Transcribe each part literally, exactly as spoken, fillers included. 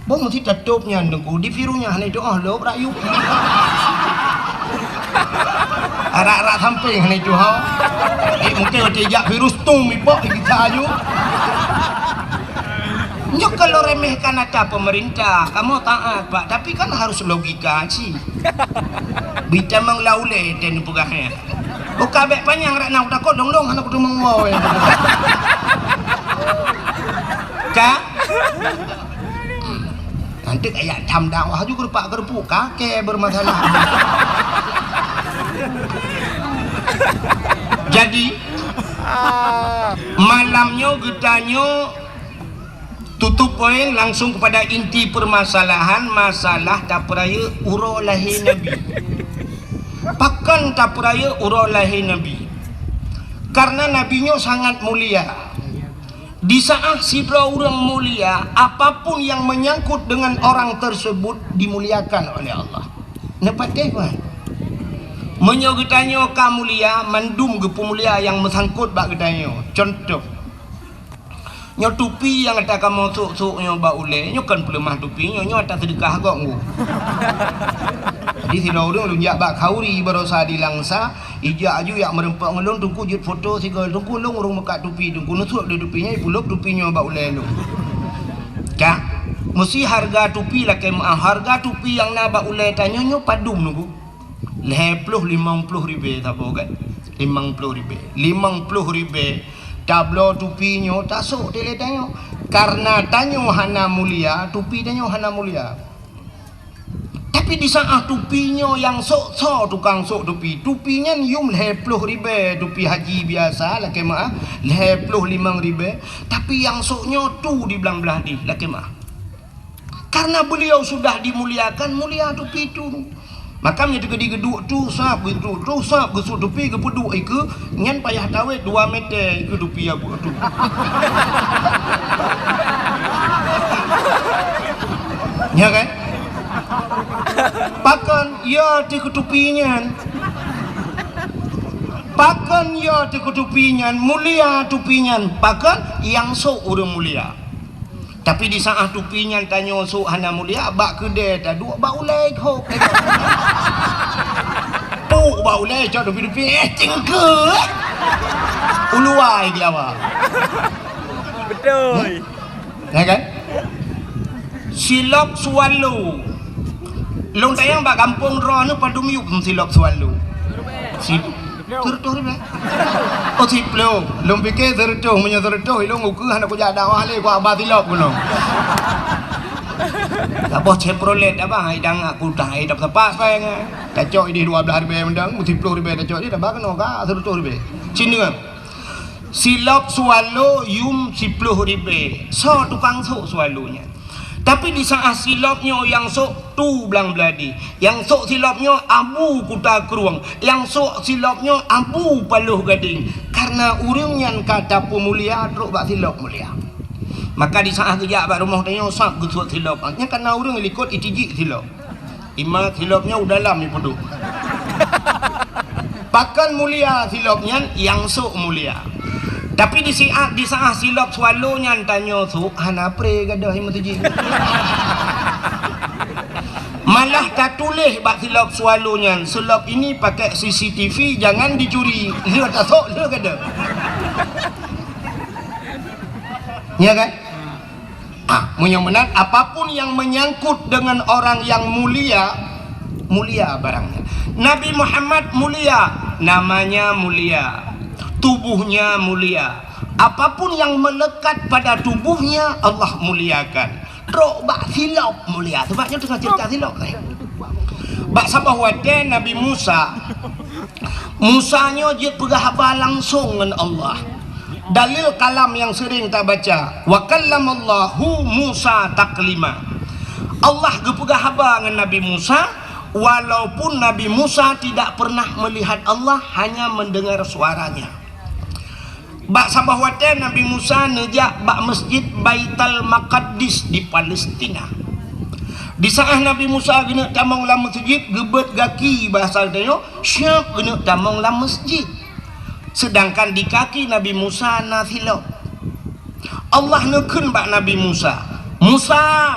Bông sit tatôp nyan Teungku, di virus nyan hana jitu'oh lôb rakyueb. Arak-arak sampéng hana jitu'oh. Eh, mungken watèe jak virus tum ipok di kita aju. Nyoe kalau remehkan ata pemerintah, kamoe taat, Pak, tapi kan harus logika cit. Bita mang laulé ten peugah nyan. Buka bèk panyang rak na kutakot dong-dong hana kuteumong woe. Ka? Nanti kayak tham dakwah juga rupak kerupuk kakek bermasalah. Jadi malam nyoe geutanyoe tutup poin langsung kepada inti permasalahan masalah tapeurayeuk uroe lahé Nabi. Pakon tapeurayeuk uroe lahé Nabi? Karena Nabi nyoe sangat mulia. Di saat sidroe ureuëng mulia, apapun yang menyangkut dengan orang tersebut dimuliakan oleh Allah. Neupatéh, Pak? Meunyoe geutanyoe ka mulia, mandum geupeumulia nyang meusangkot bak geutanyoe. Contoh, nyoe tupi nyang ata kamoe sôk-sôk nyoe bak ulèe, nyoe kon peuleumah tupi nyoe, nyoe ata seudeukah gob ngu. Jadi sidroe ureuëng lôn jak bak khauri barosa di Langsa, ijak aju jak meureumpok ngon lôn, Teungku jeuet foto sigoe, Teungku lôn ureuëng meukat tupi, Teungku neusôk lé tupi nyan, ipulop tupi nyoe bak ulèe lôn. Ka? Meusi hareuga tupi lakèe meuah, hareuga tupi nyang na bak ulèe tanyoe nyoe padum Teungku? Lhèe ploh limong ploh ribèe saboh kan? Limong ploh ribèe. Limong ploh ribèe tabloe tupi nyoe tasôk dilèe tanyoe. Karena tanyoe hana mulia, tupi tanyoe hana mulia. Tapi di saat tupi nyoe nyang sôk soe tukang sôk tupi, tupi nyan yum lhèe ploh ribèe tupi haji biasa lakèe meuah, lhèe ploh limong ribèe, tapi nyang sôk nyoe tu di blang blah dih lakèe meuah. Karena beliau sudah dimuliakan, mulia tupi tu. Maka meunyoe teukeudi geuduek tu sab, geuduek tu sab, geusôk tupi geupeuduek ikeue, nyan payah tawét dua meter ikeue tupi abu tu. Nya kan? Pakon ya teuh keu tupi nyan? Pakon ya teuh keu tupi nyan? Mulia tupi nyan. Pakon nyang sôk ureuëng mulia. Tapi di saat tupi nyan tanyoe sôk hana mulia, bak keudè taduek bak ulèe hok. Puk bak ulèe cok tupi-tupi, eh, cingke. Uluwa gelawa. Betul. Ya kan? Silop swallow. Lôn tanyong bak gampông droeneuh padum yum silop swallow. Si Seureutôh ribèe. Oh, siploh. Lôn pike seureutôh, meunyoe seureutôh, ilôn ukeue hana kujak dakwah lé, kuaba silop keunoe. Saboh Chevrolet abah, hai dang aku dah, hai dah tepat, sayang. Tacok ideh dua blah ribèe mendang, siploh ribèe tacok ideh, dah ba keunoe ka seureutôh ribèe. Cina. Silop swallow yum siploh ribèe. Soe tukang sôk swallow nyan? Tapi di saat silop nyoe nyang sôk tu blang blah dih, nyang sôk silop nyoe Abu Kuta Krueng, nyang sôk silop nyoe Abu Paloh Gadeng. Karena ureuëng nyan ka tapeumulia trok bak silop mulia. Maka di saat geujak bak rumoh tanyoe sab geusôk silop. Nyan karena ureuëng likot itijik silop. Imat silop nyoe u dalam ipeuduek. Pakon mulia silop nyan, nyang sôk mulia. Tapi di siat, di saat silop swallow nyan tanyoe sôk, hana pré gadôh imeuteuji. Malah tatuléh bak silop swallow nyan, "Silop ini pakai C C T V, jangan dicuri." Lheueh tasôk, lheueh gadôh. Ya kan? Ah, meunyoe meunan, apapun yang menyangkut dengan orang yang mulia, mulia barangnya. Nabi Muhammad mulia, namanya mulia, tubuhnya mulia. Apapun yang melekat pada tubuhnya, Allah muliakan. Trok bak silop mulia. Sebabnya tengah cerita silop tadi. Bak saboh watèe Nabi Musa, Musa nyoe jeuet peugah haba langsong ngon Allah. Dalil kalam nyang sering tabaca, "Wa kallamallahu Musa taklima." Allah geupeugah haba ngon Nabi Musa, walaupun Nabi Musa tidak pernah melihat Allah, hanya mendengar suaranya. Bak saboh watèe Nabi Musa neujak bak Masjid Baitul Maqaddis di Palestina. Di saat Nabi Musa geuneuk tamong lam masjid, geubeuet gaki bahasa geutanyoe, siap geuneuk tamong lam masjid. Sedangkan di kaki Nabi Musa na silop. Allah neukheun bak Nabi Musa, "Musa,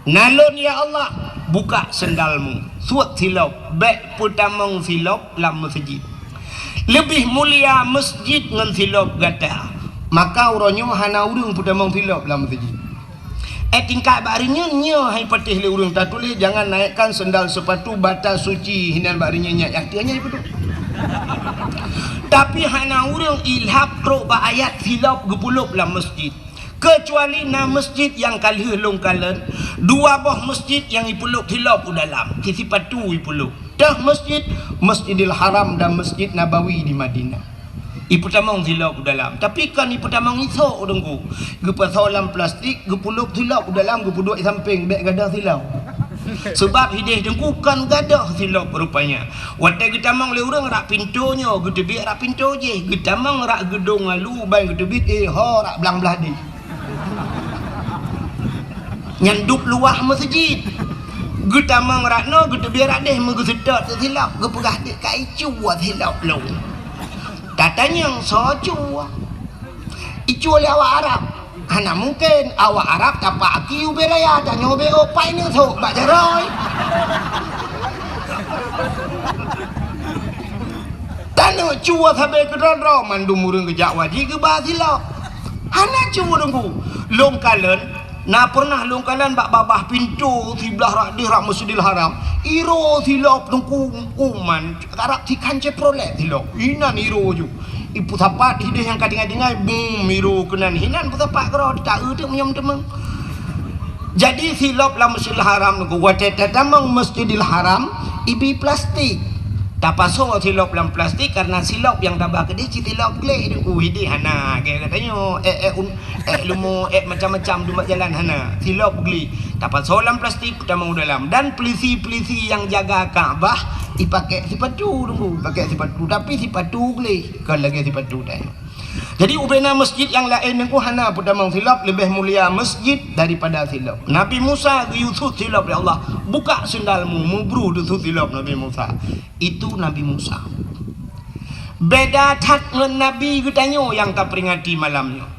Na lôn, ya Allah, buka sendalmu, suet silop, bék peutamong silop lam meuseujid. Leubeh mulia meuseujid ngon silop gata. Maka uroe nyoe hana ureuëng peutamong silop lam meuseujid. Eh, tingkat bak reunyeun nyoe hai patéh lé ureuëng tatuléh, "Jangan naikkan sendal sepatu bata suci," hinan bak reunyeun nyan, nyang teuh nyan ipeuduek. Tapi hana ureuëng ilhab trok bak ayat silop geupulop lam meuseujid. Keucuali na meuseujid nyang ka lheueh lôn kalon, dua boh meuseujid nyang ipulop silop u dalam, sipatu ipulop. Teuh meuseujid, Masjidil Haram dan Masjid Nabawi di Madinah. Ipeutamong silop u dalam. Tapi kon ipeutamong isok, Teungku. Geupasoe lam plastik, geupulop silop u dalam, geupeuduek sampéng, bék gadôh silop. Seubab hideh Teungku kon gadôh silop rupanya. Watée geutamong lé ureuëng rak pintoe nyoe, geuteubiet rak pintoe jéh. Geutamong rak geudong alu, ban geuteubiet, eh, ho rak blang blah deh. Nyan dub luwah meuseujid. Geutamong rak noe, geuteubiet rak deh, meugeuseutôt silop, geupeugah dek ka icue silop lôn. Tatanyong soe cue? Icue lé awak Arab. Hana mungken awak Arab tapak aki ubé raya, tanyoe ubé opai neusok bak jaroe. Tanyoe cue sabe keudroe-droe, mandum ureuëng geujak wajéb geuba silop. Hana cue Teungku. Lôn kalon, na peureunah lôn kalon bak babah pintoe siblah rak deh rak Masjidil Haram. Iro silop Teungku, uman, karab sikan Chevrolet silop. Inan iro ju. Ipeusapat hideh nyang ka tinggai-tinggai, bum, iro keunan. Hinan peusapat keudroe, ta-eu teuk meunyoe meuteumé. Jadi silop lam Masjidil Haram Teungku, watée tatamong Masjidil Haram, ibi plastik. Tapasoe silop lam plastik karena silop nyang taba keudeh cit silop gleh Teungku, hideh hana, gaya geutanyoe, eh, eh, un-, eh, leumo, eh, macam-macam dumat jalan hana, silop gleh. Tapasoe lam plastik, tamong u dalam. Dan pelisi-pelisi nyang jaga Ka'bah, ipakai sipatu Teungku, pakai sipatu. Tapi sipatu gleh, kon lagée sipatu tanyoe. Jadi, ubena meuseujid nyang laén Teungku hana peutamong silop, leubeh mulia meuseujid daripada silop. Nabi Musa geuyue suet silop lé Allah, "Buka sendalmu," meubruh deusuet silop Nabi Musa. Itu Nabi Musa. Beda that ngon nabi geutanyoe nyang taperingati malam nyoe.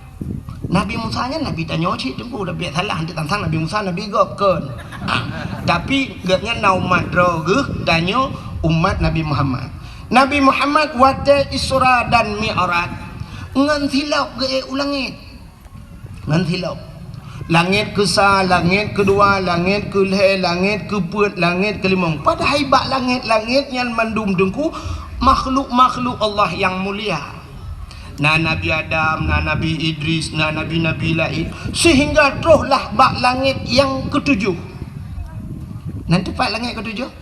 Nabi Musa nyan nabi tanyoe cit Teungku, tapi salah, hana teuntang Nabi Musa nabi gob, kon. Ah, tapi gobnyan na umat droe geuh, tanyoe umat Nabi Muhammad. Nabi Muhammad watée Isra dan Mi'raj, ngon silop geuék u langét. Ngon silop. Langét keusa, langét keudua, langét keulhée, langét keupeuet, langét keulimong. Padahai bak langét-langét nyan mandum Teungku makhluk-makhluk Allah nyang mulia. Na Nabi Adam, na Nabi Idris, na nabi-nabi laén. Sehingga troh lah bak langét nyang keutujoh. Nan teupat langét keutujoh?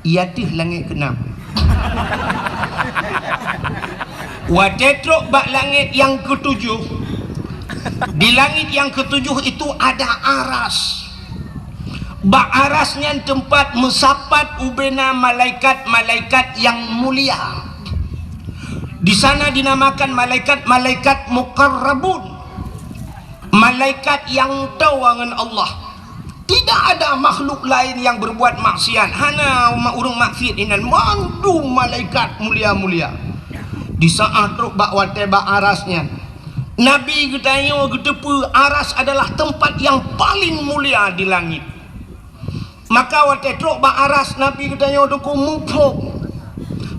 Ia teuh langét keunam. Watée trok bak langét nyang keutujoh, di langét nyang keutujoh itu ada aras. Bak aras nyan teumpat meusapat ubena malaikat-malaikat nyang mulia. Di sana dinamakan malaikat-malaikat muqarrabun, malaikat nyang toe ngon Allah. Tidak ada makhluk laén nyang berbuat maksiat. Hana ma-, ureuëng maksiat inan, mandum malaikat mulia-mulia. Di saat trok bak watée bak aras nyan, Nabi geutanyoe geuteupeue aras adalah teumpat nyang paleng mulia di langét. Maka watée trok bak aras, Nabi geutanyoe Teungku muphom.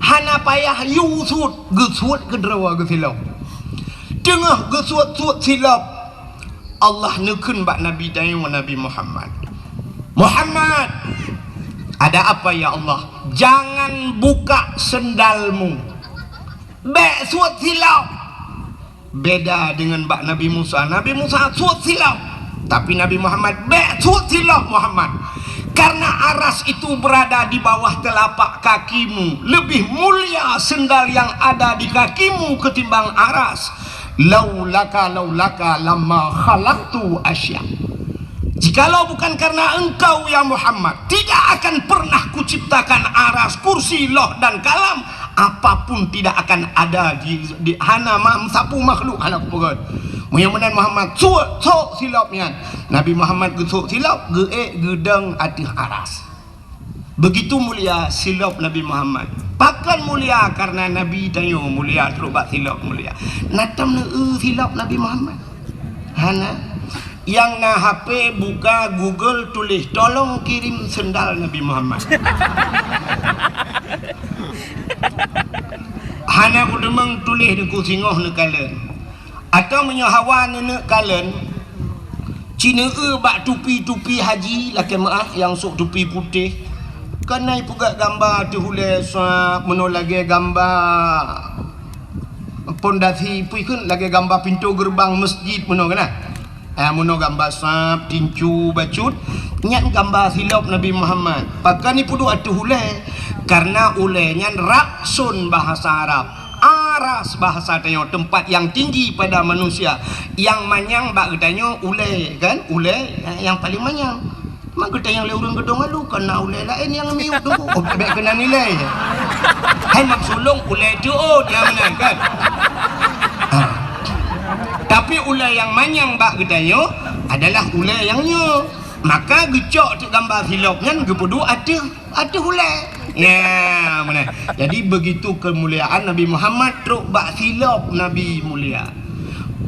Hana payah yue suet, geusuet keudroe geusilop. Teungoh geusuet-suet silop, Allah neukheun bak Nabi tanyoe, Nabi Muhammad, "Muhammad, ada apa ya Allah?" "Jangan buka sendalmu." Bék suet silop. Beda dengan bak Nabi Musa. Nabi Musa suet silop. Tapi Nabi Muhammad bék suet silop, Muhammad. Karena aras itu berada di bawah telapak kakimu. Lebih mulia sendal yang ada di kakimu ketimbang aras. Laulaka, laulaka lama khalaqtu asya. Jikalau bukan karena engkau, ya Muhammad, tidak akan pernah kuciptakan aras, kursi, loh, dan kalam. Apapun tidak akan ada di, di hana ma-, sapeue makhluk hana kupeugét. Meunyoe meunan Muhammad, suet, sok silop nyan. Nabi Muhammad geusok silop, geuék geudong ateueh aras. Begitu mulia silop Nabi Muhammad. Pakon mulia? Karena Nabi tanyoe mulia, trok bak silop mulia. Na tom neu-eu silop Nabi Muhammad? Hana. Nyang na H P, buka Google, tuléh, "Tolong kirim sendal Nabi Muhammad." Hana kuteumeung tuléh, neuku singoh neukalon. Atawa meunyoe hawa neuneuk kalon, ci neueu bak tupi-tupi haji lakée meuáh nyang sôk tupi putéh. Kan na ipeugét gamba ateueh ulée sab meunoe lagée gamba pondasi, peue kheun, lagée gamba pintoe geureubang meuseujid meunoe kan na. Ah, meunoe gamba sab, tincu, bacut, nyan gamba silop Nabi Muhammad. Pakon ipeuduek ateueh ulée? Karena ulée nyan raksun bahasa Arab. Aras bahasa tanyoe, tempat yang tinggi pada manusia. Nyang manyang bak geutanyoe ulée kan, ulée nyang paléng manyang. Mak geutanyoe lé ureuëng geudong alu, kon na ulée laén nyang miyueb teungku. Oh, bék keunan ilée. Hai mak sulong ulée teuôt nyang meunan kan. Ha. Tapi ulée nyang manyang bak geutanyoe adalah ulée nyang nyoe. Maka geucok teuk gamba silop nyan geupeuduek ateueh, ateueh ulée. Ya, meunan. Jadi begitu kemuliaan Nabi Muhammad trok bak silop Nabi mulia.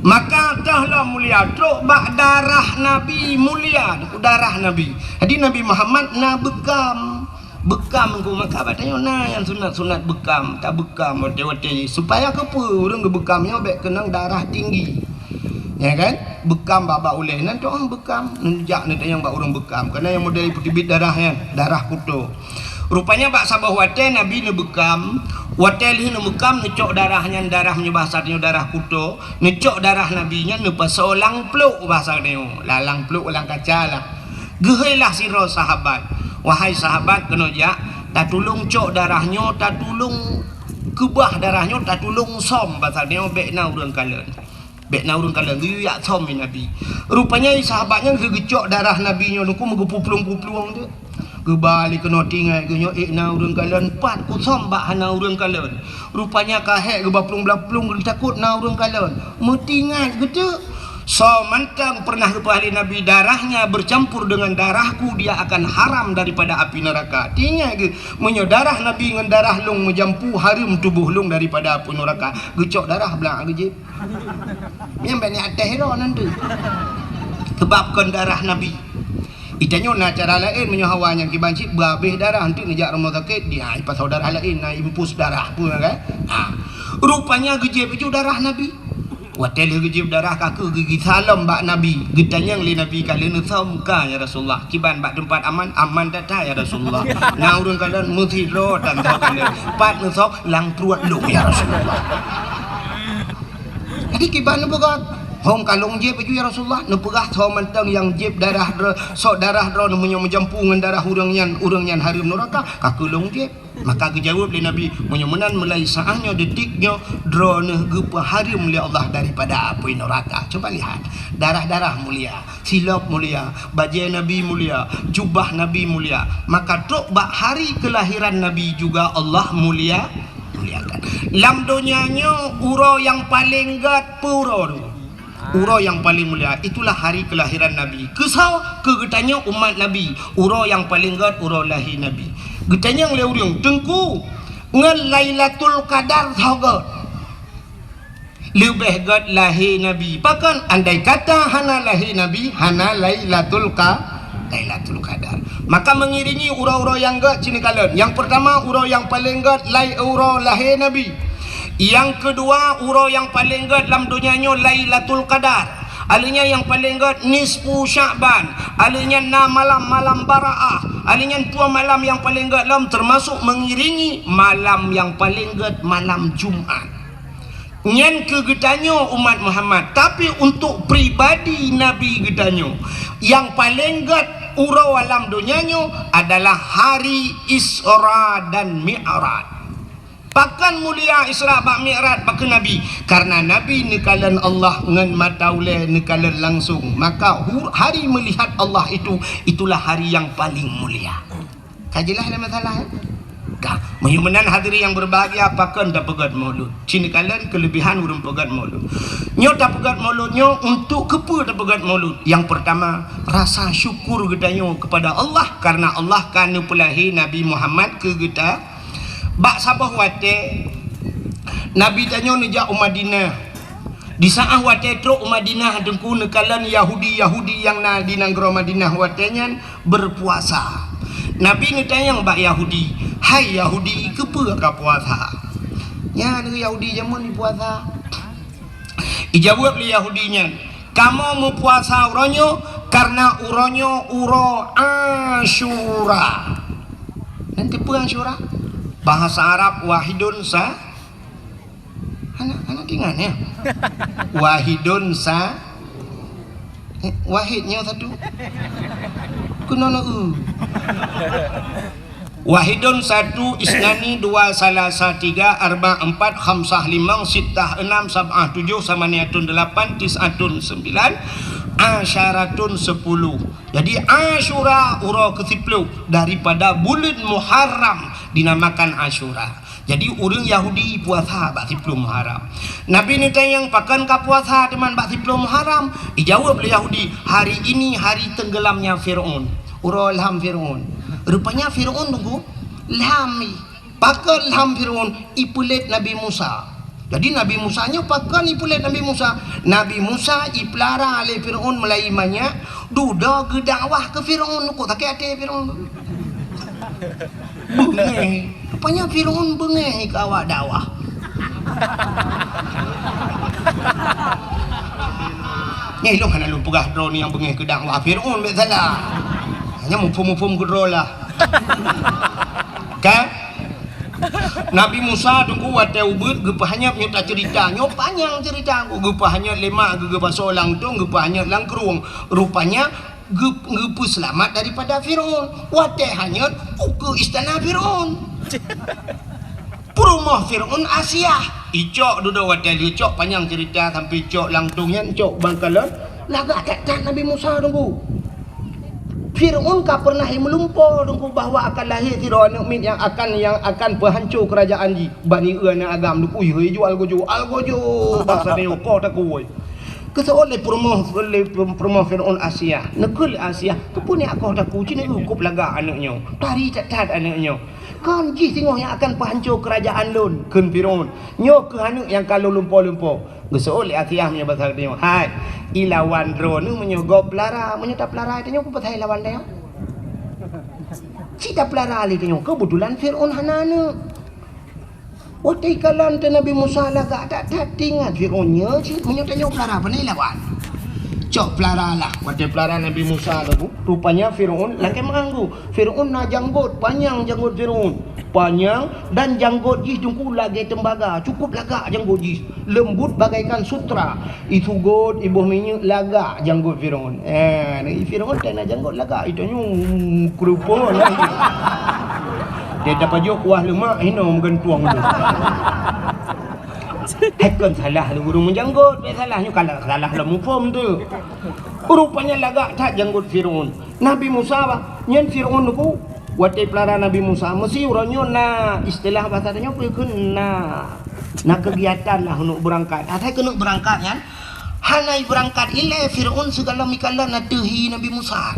Maka toh lom mulia trok bak darah Nabi mulia, darah Nabi. Jadi Nabi Muhammad na beukam. Beukam ku maka bak tanyoe na nyang sunat-sunat beukam, tabeukam watée-watée supaya keupeue ureuëng geubeukam nyoe bék keunong darah tinggi. Ya kan? Beukam bak-bak ulée nan toh beukam, neujak neutanyong bak ureuëng beukam. Karena nyang model peuteubiet darah nyan, darah kuto. Rupanya bak saboh watée Nabi neubeukam, watée lheueh neubeukam neucok darah nyan, darah meunyoe bahasa tanyoe darah kuto, neucok darah Nabi nyan neupasoe lam pluek bahasa tanyoe, lam pluek lam kaca lah. Geuhôi lah sidroe sahabat, "Wahai sahabat, keunoe jak, tatulông cok darah nyoe, tatulông keubah darah nyoe, tatulông sôm, pasal nyoe bék na ureuëng kalon. Bék na ureuëng kalon, geuyue jak sôm lé Nabi." Rupanya sahabat nyan geugeucok darah Nabi nyoe, neuku meugeupuplueng-puplueng tu. Geuba lé keunoe tinggai geuh nyoe, "Ék na ureuëng kalon, pat kusôm bak hana ureuëng kalon." Rupanya ka hék geuba plueng-plueng, geutakot na ureuëng kalon. Meutingat geuteuk, soe mantong pernah geupeugah lé Nabi, "Darahnya bercampur dengan darahku, dia akan haram daripada api neraka." Tingat geuh, meunyoe darah Nabi ngon darah lông meujampu, hareuem tuboh lông daripada api neraka. Geucok darah blang geujieb. Nyang banyak teh ro nanti. Sebab kon darah Nabi. Itanyoe na cara laén, meunyoe hawa nyang kiban cit beuhabéh darah, enteuk neujak rumoh sakét, dia ipasoe darah laén, na infus darah peue kan? Ha. Rupanya geujieb ju darah Nabi. Watée lheueh geujieb darah, ka kheueh geugisa lom bak Nabi. Geutanyong lé Nabi, "Ka lheueh neusôm ka, ya Rasulullah? Kiban bak teumpat aman?" "Aman that-that, ya Rasulullah." "Na ureuëng kalon?" "Meusidroe tan soe kalon." "Pat neusôm?" "Lam pruet lôn, ya Rasulullah." Jadi kiban neupeugah, "Hom ka lôn jieb ju, ya Rasulullah." Neupeugah, "Soe mantong nyang jieb darah droe, sok darah droe meunyoe meujampu ngon darah ureuëng nyan, ureuëng nyan hareuem neuraka, ka kheueh lôn jieb." Maka geujaweueb lé Nabi, "Meunyoe meunan, mulai saát nyoe, detik nyoe, droeneuh geupeuhareuem lé Allah daripada apui neuraka." Coba lihat, darah-darah mulia, silop mulia, bajée Nabi mulia, jubah Nabi mulia. Maka trok bak hari keulahiran Nabi juga Allah mulia, muliakan. Lam donya nyoe uroe nyang paleng gét peue uroe nyoe? Uroe nyang paleng mulia, itulah hari keulahiran Nabi. Keusoe? Keu geutanyoe umat Nabi, uroe nyang paleng gét uroe lahé Nabi. Geutanyong lé ureuëng, "Teungku, ngon Lailatul Qadar soe gét?" Leubeh gét lahé Nabi. Pakon? Andai kata hana lahé Nabi, hana Lailatul Qa-, Lailatul Qadar. Maka mengiringi uroe-uroe nyang gét cit neukalon. Nyang pertama, uroe nyang paleng gét lai uroe lahé Nabi. Nyang keudua, uroe nyang paleng gét lam donya nyoe Lailatul Qadar. Aleuh nyan nyang paleng gét nisfu Sya'ban. Aleuh nyan na malam-malam Baraah. Aleuh nyan dua malam nyang paleng gét lom, termasuk mengiringi malam nyang paleng gét, malam Jumat. Nyan keu geutanyoe umat Muhammad, tapi untuk pribadi Nabi geutanyoe, nyang paleng gét uroe lam donya nyoe adalah hari Isra dan Mi'raj. Pakon mulia Isra bak Mi'raj bak Nabi? Karena Nabi neukalon Allah ngon mata ulée, neukalon langsung. Maka hu-, hari melihat Allah itu, itulah hari yang paling mulia. Ka jeulaih lé masalah, ya? Ka. Meunyoe meunan hadirin yang berbahagia, pakon tapeugét maulud? Cit neukalon kelebihan ureuëng peugét maulud. Nyoe tapeugét maulud nyoe untuk keupeue tapeugét maulud? Yang pertama, rasa syukur geutanyoe kepada Allah karena Allah ka neupeulahé Nabi Muhammad keu geuta. Bak saboh watée, Nabi tanyoe neujak u Madinah. Di saát watée trok u Madinah, Teungku, neukalon Yahudi-Yahudi nyang na di nanggroe Madinah watée nyan berpuasa. Nabi neutanyong bak Yahudi, "Hai Yahudi, keupeue ka puasa?" Nyan Yahudi jameun puasa. Ijaweueb lé Yahudi nyan, "Kamoe meupuasa uroe nyoe kareuna uroe nyoe uroe Asyura." Nyan keupeue Asyura? Bahasa Arab wahidun sa-, Hana, hana teuingat, ya? Wahidun sa-, eh, wahid nyoe satu. Keunoe na u. Wahidun satu, isnani dua, salasa tiga, arba empat, khamsah limong, sittah enam, sab'ah tujuh, samaniatun delapan, tis'atun sembilan, asyaratun sepuluh. Jadi Asyura uroe keusiplôh daripada buleuen Muharram dinamakan Asyura. Jadi, ureuëng Yahudi puasa bak siplôh Muharram. Nabi neutanyong, "Pakon ka puasa teuma bak siplôh Muharram?" Ijaweueb lé Yahudi, "Hari ini hari tenggelamnya Fir'aun." Uroe lham Fir'aun. Rupanya Fir'aun, Teungku, lham. Pakon lham Fir'aun? Ipeulet Nabi Musa. Jadi, Nabi Musa nyoe pakon ipeulet Nabi Musa? Nabi Musa ipeulara lé Fir'aun meulayeue manyak, dudoe geudakwah keu Fir'aun. Kok sakét até Fir'aun? Beungéh. Rupanya Fir'aun beungéh keu awak dakwah. Nyan ilôn hana lôn peugah droeneuh nyang beungéh keu dakwah Fir'aun, bék salah. Hanya muphom-muphom keudroe lah. Kan? Nabi Musa, Teungku, watée ubit geupeuhanyot, nyoe taceurita. Nyoe panyang ceurita, geupeuhanyot lé mak geuh, geupasoe lam tong, geupeuhanyot lam krueng. Rupanya geup-, geupeuseulamat daripada Fir'aun. Watée hanyot, u keu istana Fir'aun. Peurumoh Fir'aun Asiah. Icok dudoe watée lheueh cok, panyang ceurita sampai cok lam tong nyan, cok bak kalon. Lagak that-that Nabi Musa, Teungku. Fir'aun ka pernah meulumpo, Teungku, bahwa akan lahé sidroe aneuëk miet nyang akan, nyang akan peuhanco keurajeuen jih. Bani eu aneuëk agam, Teungku, yue jual gojo, al gojo, basa nyoe koh takue. Geuseuôt lé peurumoh, lé peurumoh Fir'aun Asiah. Neukheun lé Asiah, "Keupeue nyak koh takue, ci neu kop lagak aneuëk nyoe. Tari that-that aneuëk nyoe. Kon jih singoh nyang akan peuhanco keurajeuen lôn," kheun Fir'aun. "Nyoe kheueh aneuëk nyang ka lôn lumpo-lumpo." Geuseuôt lé Asiah meunyoe basa geutanyoe, "Hai, ilawan droeneuh meunyoe gob peulara, meunyoe tapeulara tanyoe, peue pasai lawan tanyoe? Ci tapeulara lé tanyoe, keubetulan Fir'aun hana aneuëk." Watée ikalon teuh Nabi Musa lagak that-that, teuingat Fir'aun nyoe cit, meunyoe tanyoe peulara, pane lawan? Cok peulara lah. Watée peulara Nabi Musa lagu, rupanya Fir'aun lakée meuanggu. Fir'aun na janggot, panyang janggot Fir'aun. Panyang dan janggot jih, Teungku, lagée teumbaga, cukup lagak janggot jih. Leumbut bagaikan sutra. Isugot, iboh minyeuk, lagak janggot Fir'aun. Eh, Fir'aun teuh na janggot lagak, itanyoe keureupeue lah. Dia tapajok kuah leumak, hino meugantueng tu. Hai kon salah lé ureuëng meujanggot, bék salah nyoe, kalau salah lom muphom tu. Rupanya lagak that janggot Fir'aun. Nabi Musa bah, nyan Fir'aun tu, watée peulara Nabi Musa, meusi uroe nyoe na istilah basa tanyoe peue kheun na, na keugiatan lah keuneuk beurangkat. Asai keuneuk beurangkat nyan, hana ibeurangkat ilée Fir'aun sigohlom ikalon ateueh hi Nabi Musa.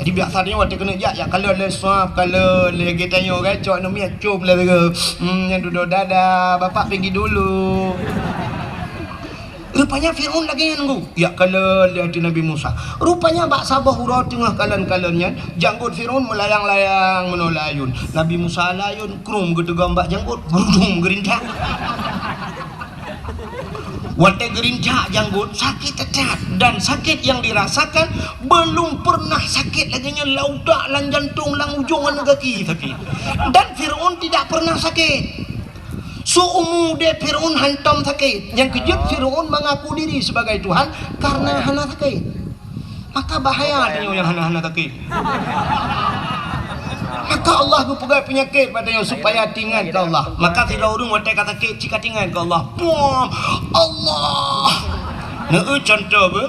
Jadi biasa tanyoe watée keuneuk jak, jak kalon lé swab, kalon lé geutanyoe kan, cok aneuk miet cop lé lagée, hmm, nyan dudoe dada, bapak pergi dulu. Rupanya Fir'aun lagée nyan, Teungku. Jak kalon lé ateueh Nabi Musa. Rupanya bak saboh uroe teungoh kalon-kalon nyan, janggot Fir'aun meulayang-layang meunoe layun. Nabi Musa layun, krum geuteugom bak janggot, geurudum geurintak. Watée geurintak janggot, sakét that-that. Dan sakét nyang dirasakan belum pernah sakét lagée nyan lam utak, lam jantong, lam ujong aneuk gaki sakét. Dan Fir'aun tidak pernah sakét. Seumu udeb Fir'aun hantom sakét. Nyang keujeuet Fir'aun mengaku diri sebagai Tuhan karena hana sakét. Maka bahaya tanyoe nyang hana-hana sakét. Maka Allah geupeugah peunyakét bak tanyoe supaya teuingat keu Allah. Maka sidroe ureuëng watée ka sakét, cit ka teuingat keu Allah. Puam! Allah! Neu cuntoh beuh.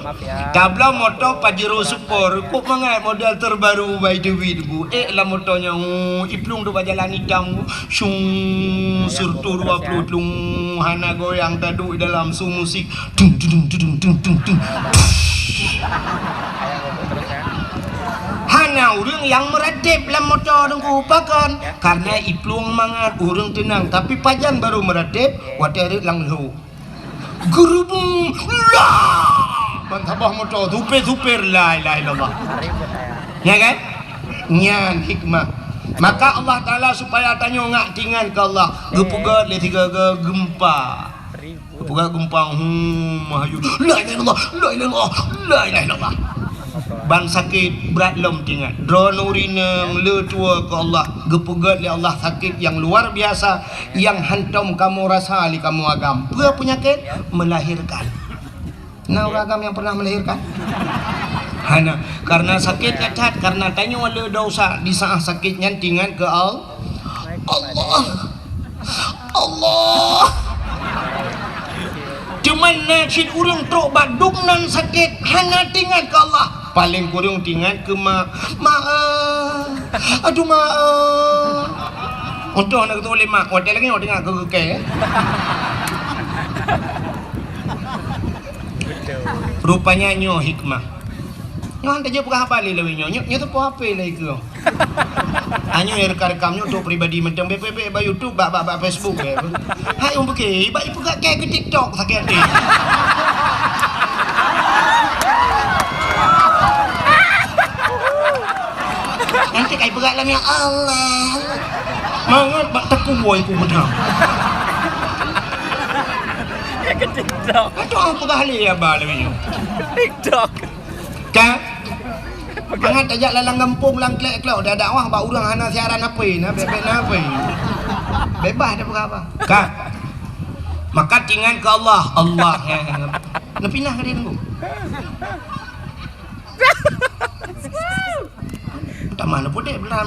Tabloe moto Pajero Sport, kok mangat model terbaru by Dewi Teungku. Eh, lam moto nyan, oh, iplueng tu bak jalan itam, syung, seratus dua puluh tlung, hana goyang, taduek dalam su musik. Tung, tung, tung. Hana ureuëng nyang meuratéb lam moto Teungku, pakon? Karena iplueng mangat, ureuëng teunang. Tapi pajan barô meuratéb, watée rhot lam lhok. Geurubung, lah! Ban saboh moto, supir-supir, la ilaha illallah. Ya kan? Nyan hikmah. Maka Allah Taala supaya tanyoe ngak tingat keu Allah, geupeugöt lé sigoe-goe geumpa. Geupeugöt geumpa, hmm, meuhayeu, la ilaha illallah, la ilaha illallah, la ilaha illallah. Ban sakét brat lom tingat. Droeneuh ureueng inong le tuwoe keu Allah, geupeugöt lé Allah sakét nyang luar biasa, nyang hántom kamoe rasa lé kamoe agam. Peue peunyakét? Melahirkan. Na ureueng agam nyang pernah melahirkan? Hana. Karena sakét that-that, karena tanyoe le desya, di saat sakét nyan tingat keu Al-, Allah. Allah. Teuma na cit ureueng trok bak dum nan sakét, hana tingat keu Allah. Paléng kureueng tingat keu mak. Mak, eh. Aduh, mak, eh. Untung hana geutôh lé mak, watèe lagèe nyoe teuingat keu keu kèe, eh. Rupanya nyoe hikmah. Nyoe han tajak peugah haba lé lawét nyoe. Nyoe, nyoe teupeue H P lé keu. Anyoe nyang rekam-rekam nyoe untuk pribadi mantong, bèk, bèk, bèk bak YouTube, bak, bak, bak Facebook, bèk. Hai, ureueng pike, bak ipeugah kèe keu TikTok sakét até. Nanti kai peugah lom, ya Allah. Mangat bak takue ku beudang. Keu TikTok. Aduh, peugah lé haba lawét nyoe. TikTok. Ka? Mangat tajak lam gampông, lam klek-klok, dakwah bak ureueng hana siaran H P, na bèk-bèk na H P. Bebas tapeugah haba. Ka? Maka tingat keu Allah, Allah, ya. Neupinah ka dia nunggu. Tamah neupudek belah.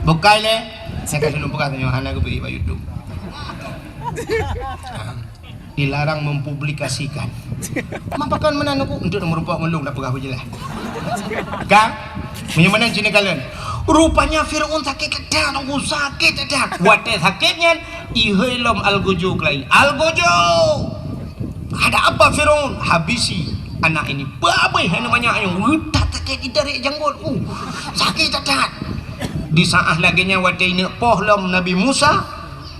Bukai lé. Saya kasih lôn peugah tanyoe hana geubri bak YouTube. Ha. Dilarang mempublikasikan. Mapakan meunan aku untuk meurumpok ngon lôn dah peugah beujeulaih. Ka? Meunyoe meunan cit neukalon. Rupanya Firaun sakét that-that, sakét that-that. Watèe sakét nyan, ihôi lom algojo keulayi. Algojo! Ada apa Firaun? Habisi anak ini. Peue abéh hai nyoe manyak nyoe. Weueh that sakét, itarek janggot. Uh, sakét that-that. Di saat lagèe nyan watèe ineuk poh lom Nabi Musa,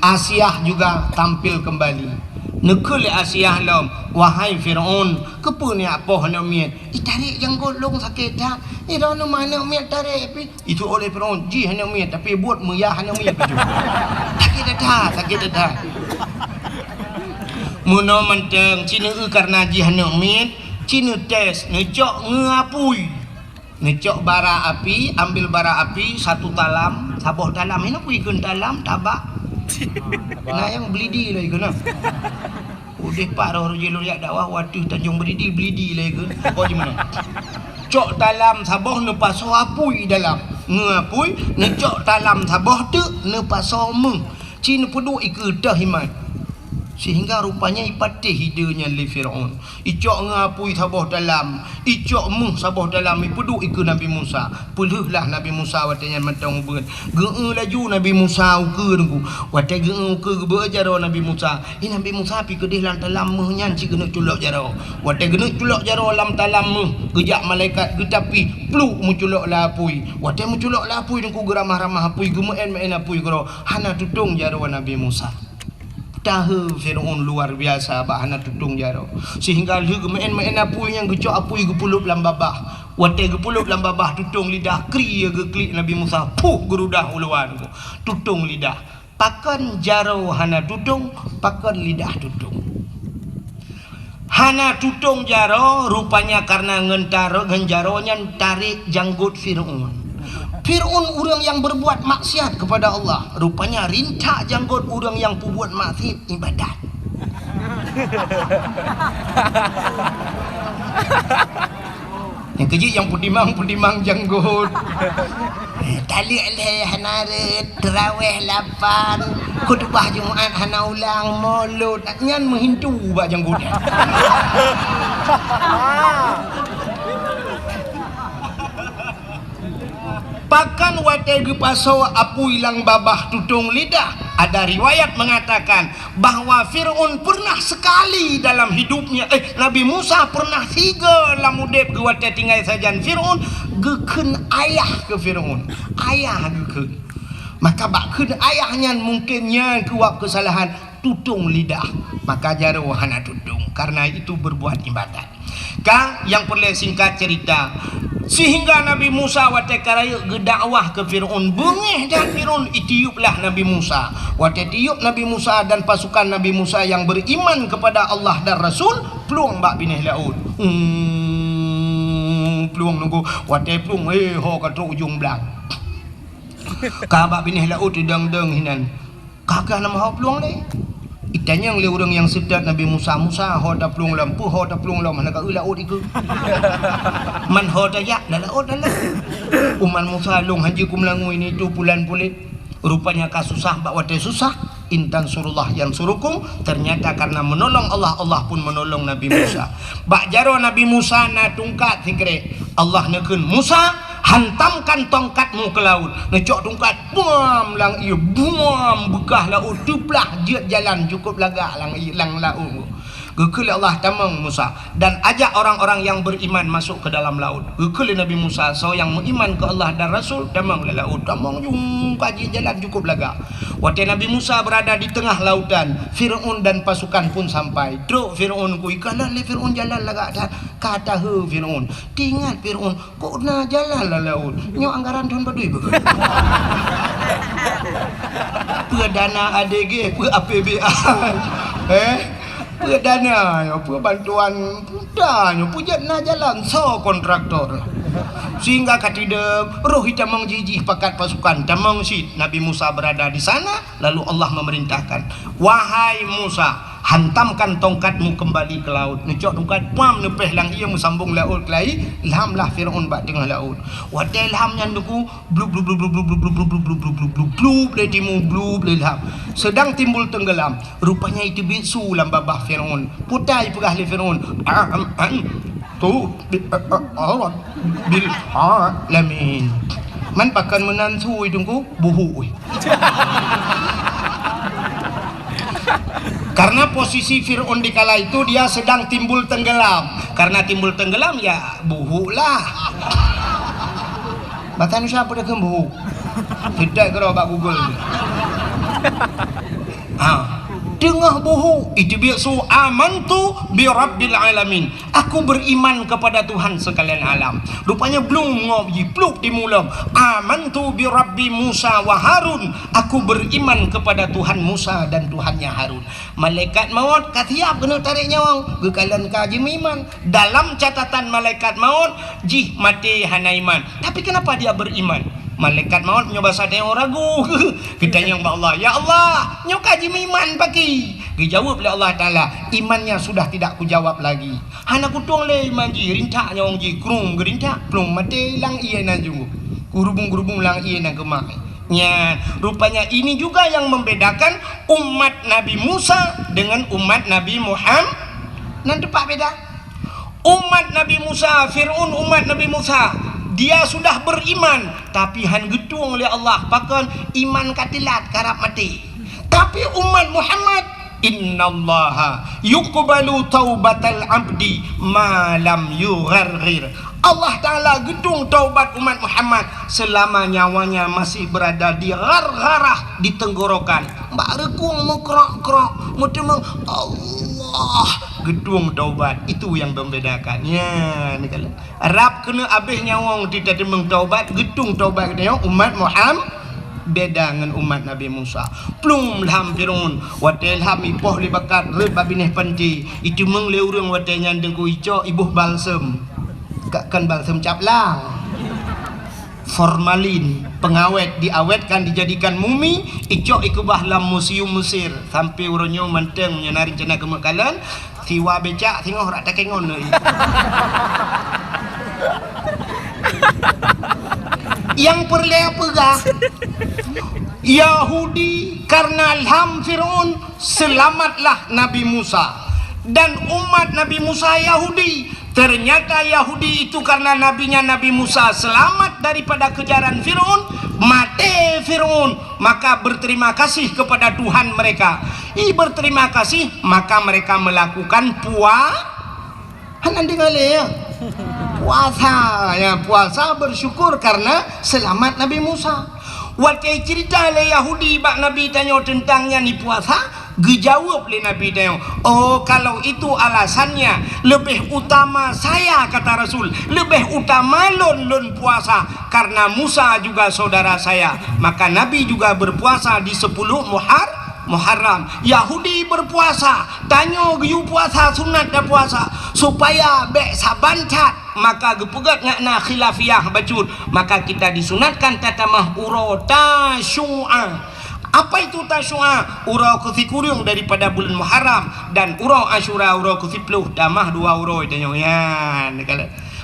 Asiah juga tampil kembali. Neukheun lé Asiah lom, "Wahai Firaun, keupeue neujak poh aneuk miet? Itarek janggot lôn sakét that. Droeneuh ma aneuk miet tarek pih." Itu oleh Firaun, jih aneuk miet, tapi buet meuyah aneuk miet baju. Sakét that-that, sakét that-that. Meunoe mantong, ci neu-eu kareuna jih aneuk miet, ci neutés, neucok ngon apui. Neucok bara api, ambil bara api satu talam, saboh talam. Hana peue ikheun talam, tabak. Na nyang belidi lé ikheun na. Udeh pat roh jih lôn jak dakwah, watèe Tanjong Belidi, belidi lé ikheun. Pokok jih meunan. Cok talam saboh, neupasoe apui dalam. Ngon apui, neucok talam saboh teuk, neupasoe méuh. Ci neupeuduek ikeue teuh iman. Sehingga rupanya ipatéh ide nyan lé Firaun. Icok ngon apui saboh talam, icok méuh saboh talam, ipeuduek ikeue Nabi Musa. Peulheueh lah Nabi Musa watèe nyan mantong ubeut. Geu-eu laju Nabi Musa ukeue nunggu. Watèe geu-eu ukeue geubeuet jaroe Nabi Musa. Hi Nabi Musa pih keudeh lam talam méuh nyan cit geuneuk culok jaroe. Watèe geuneuk culok jaroe lam talam méuh, geujak malaikat geutapi, pluk meuculok lam apui. Watèe meuculok lam apui nunggu geuramah-ramah apui, geumeu'en-meu'en apui keudroe. Hana tutong jaroe Nabi Musa. Tahe Firaun luar biasa bak hana tutong jaroe. Sehingga lheueh geumeu'en-meu'en apui nyan geucok apui geupeulop lam babah. Watèe geupeulop lam babah tutong lidah, kri geuklik Nabi Musa, puh geurudah u luwa nunggu. Tutong lidah. Pakon jaroe hana tutong, pakon lidah tutong. Hana tutong jaroe, rupanya kareuna ngon taro-, ngon jaroe nyan tarek janggot Firaun. Firaun ureueng nyang berbuat maksiat kepada Allah, rupanya rintak janggot ureueng nyang peubuet maksiat ibadat. Nyang keujeuet nyang peutimang-peutimang janggot. Taleuek lhèe hana rhët, teurawèh lapan, khutubah Jumat hana ulang, molot, nyan meuhintu bak janggot nyan. Pakon watèe geupasoe apui lam babah tutong lidah, ada riwayat mengatakan, bahwa Firaun pernah sekali dalam hidupnya, eh, Nabi Musa pernah sigoe lam udép geuh watèe tinggai sajan Firaun, geukheun ayah keu Firaun. Ayah geukheun. Maka bak kheun ayah nyan mungken nyan keuwab keusalahan. tutong lidah, maka jaroe hana tutong, karena itu berbuat ibadat. Ka, nyang peureulée singkat cerita, sehingga Nabi Musa watée ka rayeuk geudakwah keu Fir'aun, beungéh that Fir'aun, itiuplah Nabi Musa. Watée tiup Nabi Musa dan pasukan Nabi Musa yang beriman kepada Allah dan Rasul, plueng bak binéh laôt. Hmm, plueng nunggu, watée plueng, eh, ho ka trok ujong blang. Ka bak binéh laôt teudong-dong hinan. Ka keuh na meuho plueng lé. Itanyong lé ureuëng nyang seutôt Nabi Musa, "Musa, ho taplueng lom, peue ho taplueng lom, hana ka eu laôt ikeue?" "Man ho tajak, lam laôt, lam laôt." "Umat Musa lôn hanjeuet kumeulangui nitu pulan pulet." Rupanya ka susah bak watée susah, "In tansurullah yansurukum," ternyata karena menolong Allah, Allah pun menolong Nabi Musa. Bak jaroe Nabi Musa na tungkat sikrek. Allah neukheun, "Musa, hantamkan tongkatmu ke laut." Neucok tungkat, buam, lam ié, buam, beukah laôt teuplah, jeuet jalan cukôp lagak lam ié, lam laôt. Geukheun lé Allah, "Tamong Musa, dan ajak orang-orang yang beriman masuk ke dalam laut." Geukheun lé Nabi Musa, "Soe nyang meuiman keu Allah dan Rasul, tamong lam laôt." Tamong jungka jeuet jalan cukôp lagak. Watée Nabi Musa berada di tengah lautan, Fir'aun dan pasukan pun sampai. Trok Fir'aun, ku ikalon lé Fir'aun jalan lagak that. Ka taheu Fir'aun. Teuingat Fir'aun, "Kok na jalan lam laôt? Nyoe anggaran thon padum beuh?" Peue dana A D G, peue A P B A. Eh? Peue dana nyoe, peue bantuan peue nyoe, peue jeuet na jalan, soe kontraktor. Sehingga ka teudong, roh itamong jih-jih pakat pasukan, tamong cit. Nabi Musa berada di sana, lalu Allah memerintahkan, "Wahai Musa, hantamkan tongkatmu kembali ke laut." Neucok tungkat, pam, neupéh lam ié, meusambong laôt keulai, lhamlah Fir'aun bak teungoh laôt. Watée lham nyan, Teungku, blub, blub, blub, lé timu, blub, lé lham. Sedang timbul tenggelam. Rupanya iteubiet su lam babah Fir'aun. Peue ta ipeugah lé Fir'aun, "Am, am, tu, bi, a, a, a, bil alamin." Man pakon meunan su, Teungku? Buhuk, weh. Karena posisi Fir'aun di kala itu dia sedang timbul tenggelam. Karena timbul tenggelam, ya, buhuk lah. Bahasa Indonesia apa dia kheun buhuk? Tidak kira bak Google. Ha. Teungoh buhuk, iteubiet su, "Amantu bi rabbil alamin." "Aku beriman kepada Tuhan sekalian alam." Rupanya blung ngop jih, plup timu lom. "Amantu bi Rabbi Musa wa Harun." "Aku beriman kepada Tuhan Musa dan Tuhannya Harun." Malaikat maut ka siap keuneuk tarek nyawöng, geukalon ka jimeuiman. Dalam catatan malaikat maut, jih maté hana iman. Tapi kenapa dia beriman? Malaikat maut nyoe basa tanyoe ragu. Geutanyong bak Allah, "Ya Allah, nyoe ka jimeuiman pakri?" Geujaweueb lé Allah Taala, "Imannya sudah tidak kujawab lagi." Hana kutueng lé iman jih, rintak nyawöng jih, krueng geurintak, plueng maté lam ié nan junggoh. Geurubung-geurubung lam ié nan keumae. Nyan, rupanya ini juga yang membedakan umat Nabi Musa dengan umat Nabi Muham-, nan teumpat beda. Umat Nabi Musa, Fir'aun umat Nabi Musa, dia sudah beriman, tapi han geutueng lé Allah, pakon iman ka teulat, karab maté. Tapi umat Muhammad, "Innallaha yuqbalu taubatal abdi ma lam yugharghir." Allah Taala geutueng taubat umat Muhammad selama nyawanya masih berada di ghargharah, di tenggorokan. Bak reukung meukrok-krok, meuteumong, Allah geutueng taubat. Itu yang membedakan. Nyan, kalau rab keuneuk abéh nyawöng teuteumong taubat, geutueng taubat geutanyoe umat Muham-, beda ngon umat Nabi Musa. Plueng lham Fir'aun, watée lham ipoh lé bakat rhot bak binéh panti, iteumong lé ureuëng watée nyan Teungku, icok iboh balsem. Ka kon balsem caplang. Formalin, pengawet, diawetkan, dijadikan mumi, icok ikeubah lam museum Mesir. Sampai uroe nyoe mantong, meunyoe na rencana keumeuk kalon, siwa becak singoh rak takengon lé. Nyang peureulée peugah, Yahudi karena lham Fir'aun, selamatlah Nabi Musa. Dan umat Nabi Musa Yahudi. Ternyata Yahudi itu karena nabinya Nabi Musa selamat daripada kejaran Fir'aun, maté Fir'aun, maka berterima kasih kepada Tuhan mereka. I berterima kasih, maka mereka melakukan pua-, hana deungoe lé, ya? Puasa, ya, puasa bersyukur karena selamat Nabi Musa. Watée cerita lé Yahudi bak Nabi tanyoe teuntang nyan i puasa, Geujaweueb lé Nabi tanyoe, "Oh, kalau itu alasannya, lebih utama saya," kata Rasul, "lebih utama lôn, lôn puasa, karena Musa juga saudara saya." Maka Nabi juga berpuasa di sepuluh Muhar-, Muharram. Yahudi berpuasa, tanyoe geuyue puasa sunat dan puasa, supaya bék saban that. Maka geupeugét ngon na khilafiyah bacut, maka kita disunatkan tatamah uroe Tasyu'a. Apa itu Tasyu'a? Uroe keusikureueng daripada buleuen Muharram, dan uroe Asyura uroe keusiplôh, tamah dua uroe tanyoe nyan.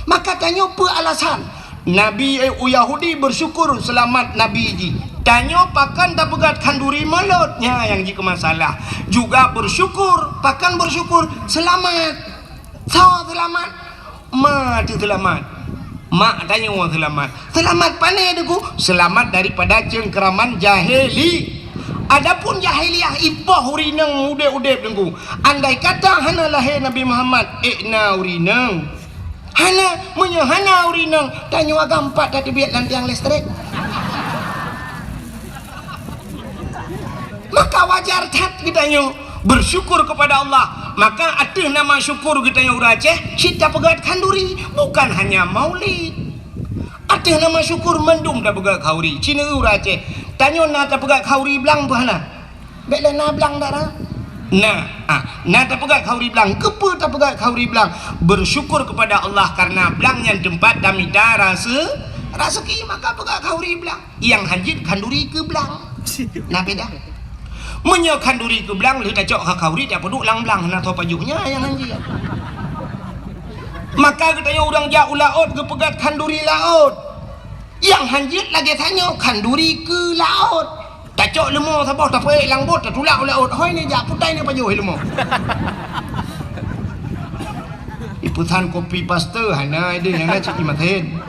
Maka tanyoe peue alasan? Nabi, eh, Yahudi bersyukur seulamat Nabi jih. Tanyoe pakon tapeugét khanduri mulod, nyan nyang jikeumasalah. Juga bersyukur, pakon bersyukur? Seulamat. Soe seulamat? Ma teuh seulamat. Mak tanyoe seulamat. Seulamat pane Teungku? Seulamat daripada cengkeraman jahili. Adapun jahiliyah ipoh ureueng inong udeb-udeb Teungku. Andai kata hana lahé Nabi Muhammad, ék na ureueng inong? Hana, meunyoe hana ureueng inong, tanyoe agam pat tateubiet lam tiang listrik. Maka wajar that geutanyoe bersyukur kepada Allah. Maka ateueh nama syukur geutanyoe ureueng Aceh, cit tapeugét khanduri, bukan hanya maulid. Ateueh nama syukur mandum tapeugét khanduri. Cit ureueng Aceh, tanyoe na tapeugét khanduri blang peue hana? Bék lé na blang dara. Na, ah, na tapeugét khanduri blang. Keupeue tapeugét khanduri blang? Bersyukur kepada Allah karena blang nyan teumpat tamita rase-, raseuki, maka peugét khanduri blang. Nyang hanjeuet khanduri keu blang. Na beda. Meunyoe khanduri keu blang, lheueh tacok kha khanduri, tapeuduek lam blang, na tho pajoh nyan nyang hanjeuet. Maka geutanyoe ureueng jak u laôt geupeugét khanduri laôt. Nyang hanjeuet lagée tanyoe khanduri keu laôt. Tacok leumo saboh tapeuék lam bot, tatulak u laôt. Hôi ni jak putai ni pajoh leumo. Ipeusan kopi paste hana ideh nyang na cit imaten.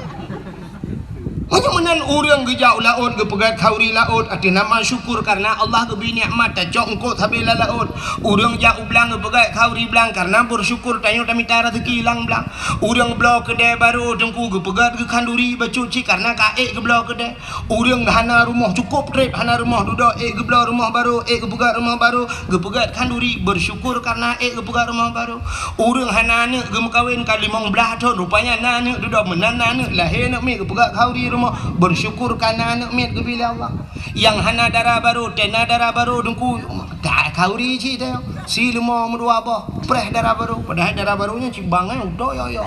Meunyoe meunan ureueng geujak u laôt geupeugét khanduri laôt ateueh nama syukur karena Allah geubri nikmat tacok eungkôt sabe lam laôt. Ureueng jak u blang geupeugét khanduri blang karena bersyukur tanyoe tamita raseuki lam blang. Ureueng bloe keudè barô Teungku geupeugét geu khanduri bacut cit karena ka ék geubloe keudè. Ureueng hana rumoh cukôp trép hana rumoh dudoe ék geubloe rumoh barô ék geupeugét rumoh barô geupeugét khanduri bersyukur karena ék geupeugét rumoh barô. Ureueng hana aneuk geumeukawen ka limong blaih thon, rupanya na aneuk dudoe meunan na aneuk lahé aneuk miet geupeugét khanduri rumoh, bersyukur ka na aneuk miet geubri lé Allah. Nyang hana dara barô, tena dara barô Teungku, ka khanduri cit teuh. Si leumo meudua boh, preh dara barô, padahai dara barô nyan cit bangai utoe yo-yo.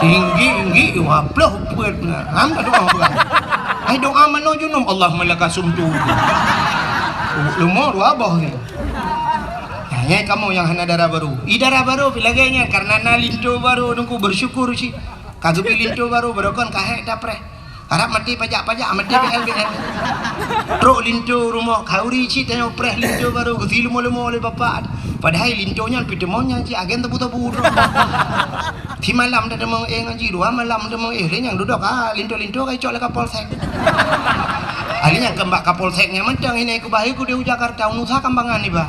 Tinggi-tinggi, wah ploh peuet na. Ham ka doa peugah. Hai doa manoe junub, Allahumma laka sumtu. Leumo dua boh ni. Nah, nyan kamoe nyang hana dara barô. I dara barô pih lagée nyan, karena na linto barô Teungku bersyukur cit. Ka geubri linto barô, barô kon ka hék tapreh. Harab maté pajak-pajak, maté B L B L. Trok linto rumoh khanduri cit tanyoe preh linto barô geusi leumo-leumo lé bapak. Padahai linto nyan pih teumo nyan cit agen tabu-tabu trok. Simalam dah teumeung éh ngon jih, dua malam teumeung éh, lé nyang dudoe ka linto-linto ka icok lé Kapolsek. Ahli nyang keumbak Kapolsek nyan mantong ini kubah iku di Jakarta, unusa kambangan iba.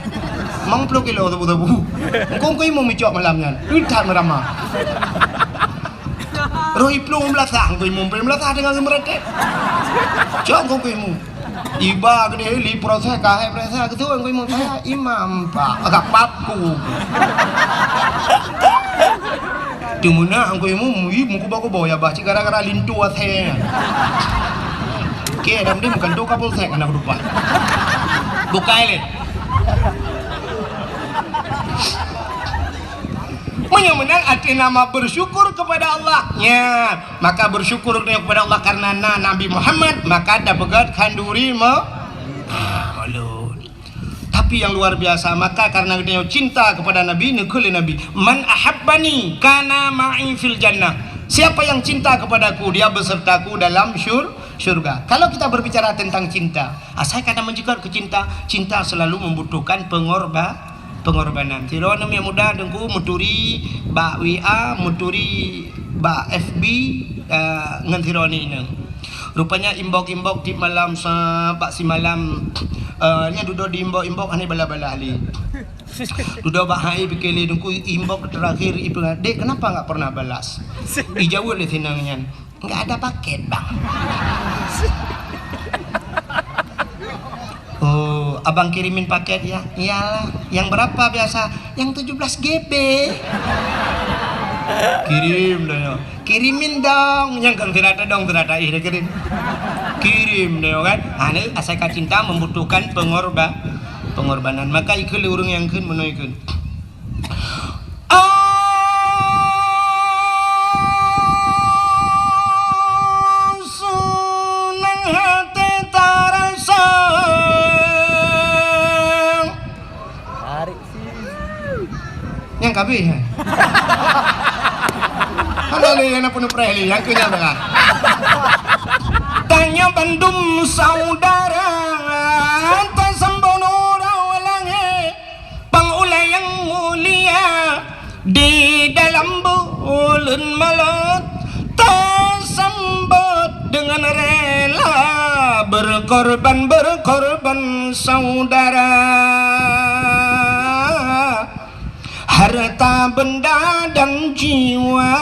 Mang ploh kilo sabu-sabu. Engkong kui mu micok malam nyan. Utat meurama. Roh iplueng meulasah, kui mu peulasah dengan geumeuretek. Cok engkong kui mu. Iba keudeh li proses kahai proses keu tuan kui mu saya imam pak agak papku. Teumeunak engkau imu mui mukuba-kuba ya bah cit gara-gara linto asai. Oke, dah mending bukan tu kapolsek anak lupa. Bukai le. Meunyoe meunan arti nama bersyukur kepada Allah. Nya, maka bersyukur kepada Allah karena na Nabi Muhammad, maka dapegat khanduri me-, ah, ulun. Tapi yang luar biasa, maka karena geutanyoe cinta kepada Nabi, neukheun lé Nabi, "Man ahabbani kana ma'i fil jannah." Siapa yang cinta kepadaku, dia besertaku dalam syur-, syurga. Kalau kita berbicara tentang cinta, asai kata meunjeukat keu cinta, cinta selalu membutuhkan pengorba-, pengorbanan. Sidroe aneuk muda teungku meuturi bak W A, meuturi bak F B, eh, ngon sidroe aneuk inong. Rupanya inbox-inbox tiep malam sa-, bak simalam, eh, nyan dudoe di inbox-inbox hana balas-balas lé. Dudoe bak hai pike lé teungku inbox terakhir ipeugah, "Dek, kenapa nggak pernah balas?" Ijaweueb lé sinong nyan, "Nggak ada paket, Bang." Oh. "Abang kirimin paket ya?" "Iyalah." "Yang berapa biasa?" "Yang tujuh belas G B." "Kirim dah ya." "Kirimin dong." Nyang kan tidak ada dong, tidak ada ih dah kirim. "Kirim dah ya kan." Ha, ni asai ka cinta membutuhkan pengorba-, pengorbanan. Maka ikut lé ureuëng nyang kheun meunoe kheun. Oh, seunang hati tarasa. Tarik sih. Nyang kabeh, hai. Hana lé, hana peunuh preh lé, nyang keu nyang tengah. Tanyoe bandum saudara, tasambot uroe langét. Pang ulée nyang mulia, di dalam buleuen Maulud, tasambot deungon rela, berkorban, berkorban saudara. Harta benda dan jiwa,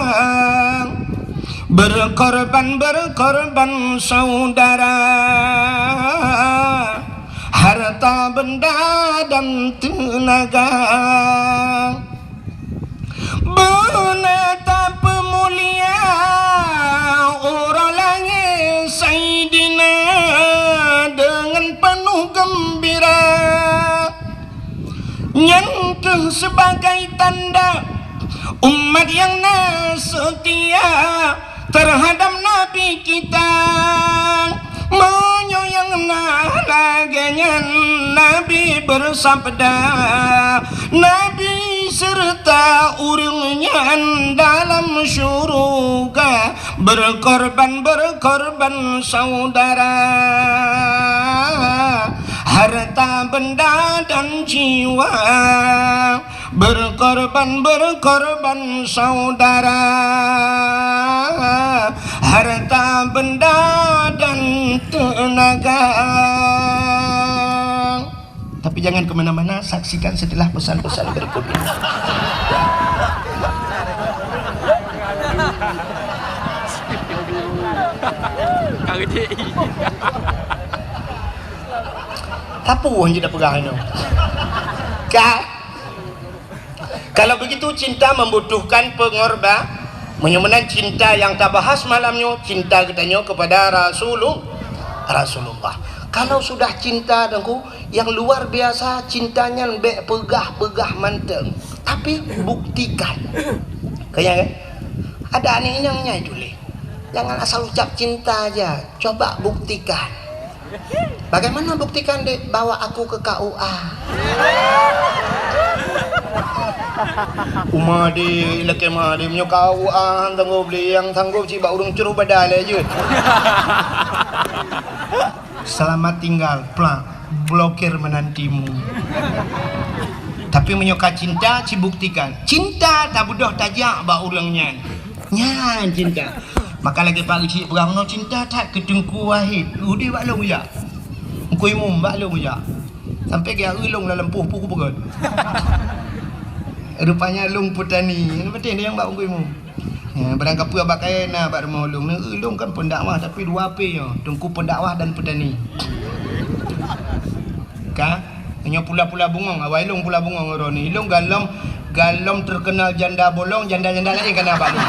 berkorban, berkorban saudara. Harta benda dan tenaga. Beuna tapeumulia uroe langét Saidina deungon penuh geumbira. Nyan keuh sebagai tanda umat nyang na seutia terhadap Nabi kita. Meunyoe nyang na lagée nyan, Nabi beusabda, Nabi serta ureuëng nyan dalam syuruga berkorban, berkorban saudara. Harta benda dan jiwa, berkorban, berkorban saudara, harta benda dan tenaga. Tapi jangan ke mana-mana, saksikan setelah pesan-pesan berikut ini. Tapu hana peugah nyoe. Ka? Kalau begitu, cinta membutuhkan pengorba-, meunyoe meunan cinta nyang tabahas malam nyoe, cinta geutanyoe kepada Rasulu-, Rasulullah. Kalau sudah cinta, Teungku, yang luar biasa cinta nyan bék peugah-peugah mantong, tapi buktikan. Kaya, kan? Ada aneuk inong nyai tuléh. Jangan asal ucap cinta aja, coba buktikan. Bagaimana buktikan, Dek? Bawa aku ke K U A. Uma, Dek, lakée ma, Dek, meunyoe K U A han sanggob, Dek, nyang sanggob cit bak ureuëng cruh badan lé jeuet. Selamat tinggal, plak, blokir menantimu. Tapi meunyoe ka cinta, cibuktikan. Cinta tabeudôh tajak bak ureuëng nyan. Nyan cinta. Maka lagée Pak Geuchik peugah, "Meunoe cinta that keu Teungku Wahid, udeb bak lôn jak. Teungku Imum bak lôn jak." Sampai geujak eu lôn lam lampôh, peue kupeugét. Rupanya lôn peutani. Nyang penting nyang bak Teungku Imum. Ya, barang kapeue bak kayée na bak rumoh lôn. Neu eu lôn kan pendakwah, tapi dua P nyoe, Teungku pendakwah dan peutani. Ka? Nyoe pula-pula bungong, awai lôn pula bungong uroe nyoe. Lôn galom, galom terkenal janda bolong, janda-janda laén ka na bak lôn.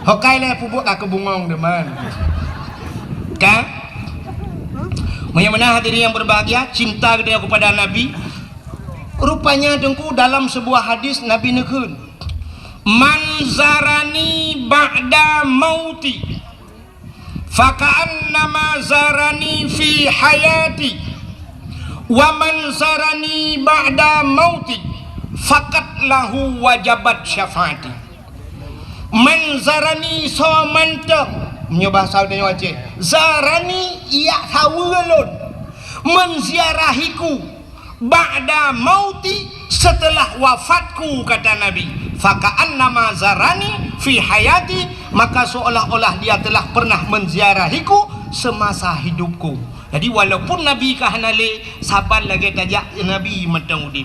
Hokai lé pubuet ka keubungong deman. Ka? Meunyoe meunan hadirin yang berbahagia, cinta geutanyoe kepada Nabi. Rupanya, Teungku, dalam sebuah hadis Nabi neukheun, "Man zarani ba'da mauti, faka'annama zarani fi hayati, wa man zarani ba'da mauti, faqad lahu wajabat syafaati." Man zarani soe mantong, meunyoe bahasa geutanyoe Aceh, zarani, yak saweue lôn, menziarahiku, ba'da mauti, setelah wafatku, kata Nabi, "Faka'annama zarani fi hayati," maka seolah-olah dia telah pernah menziarahiku semasa hidupku. Jadi, walaupun Nabi ka hana lé, saban lagée tajak Nabi mantong udeb.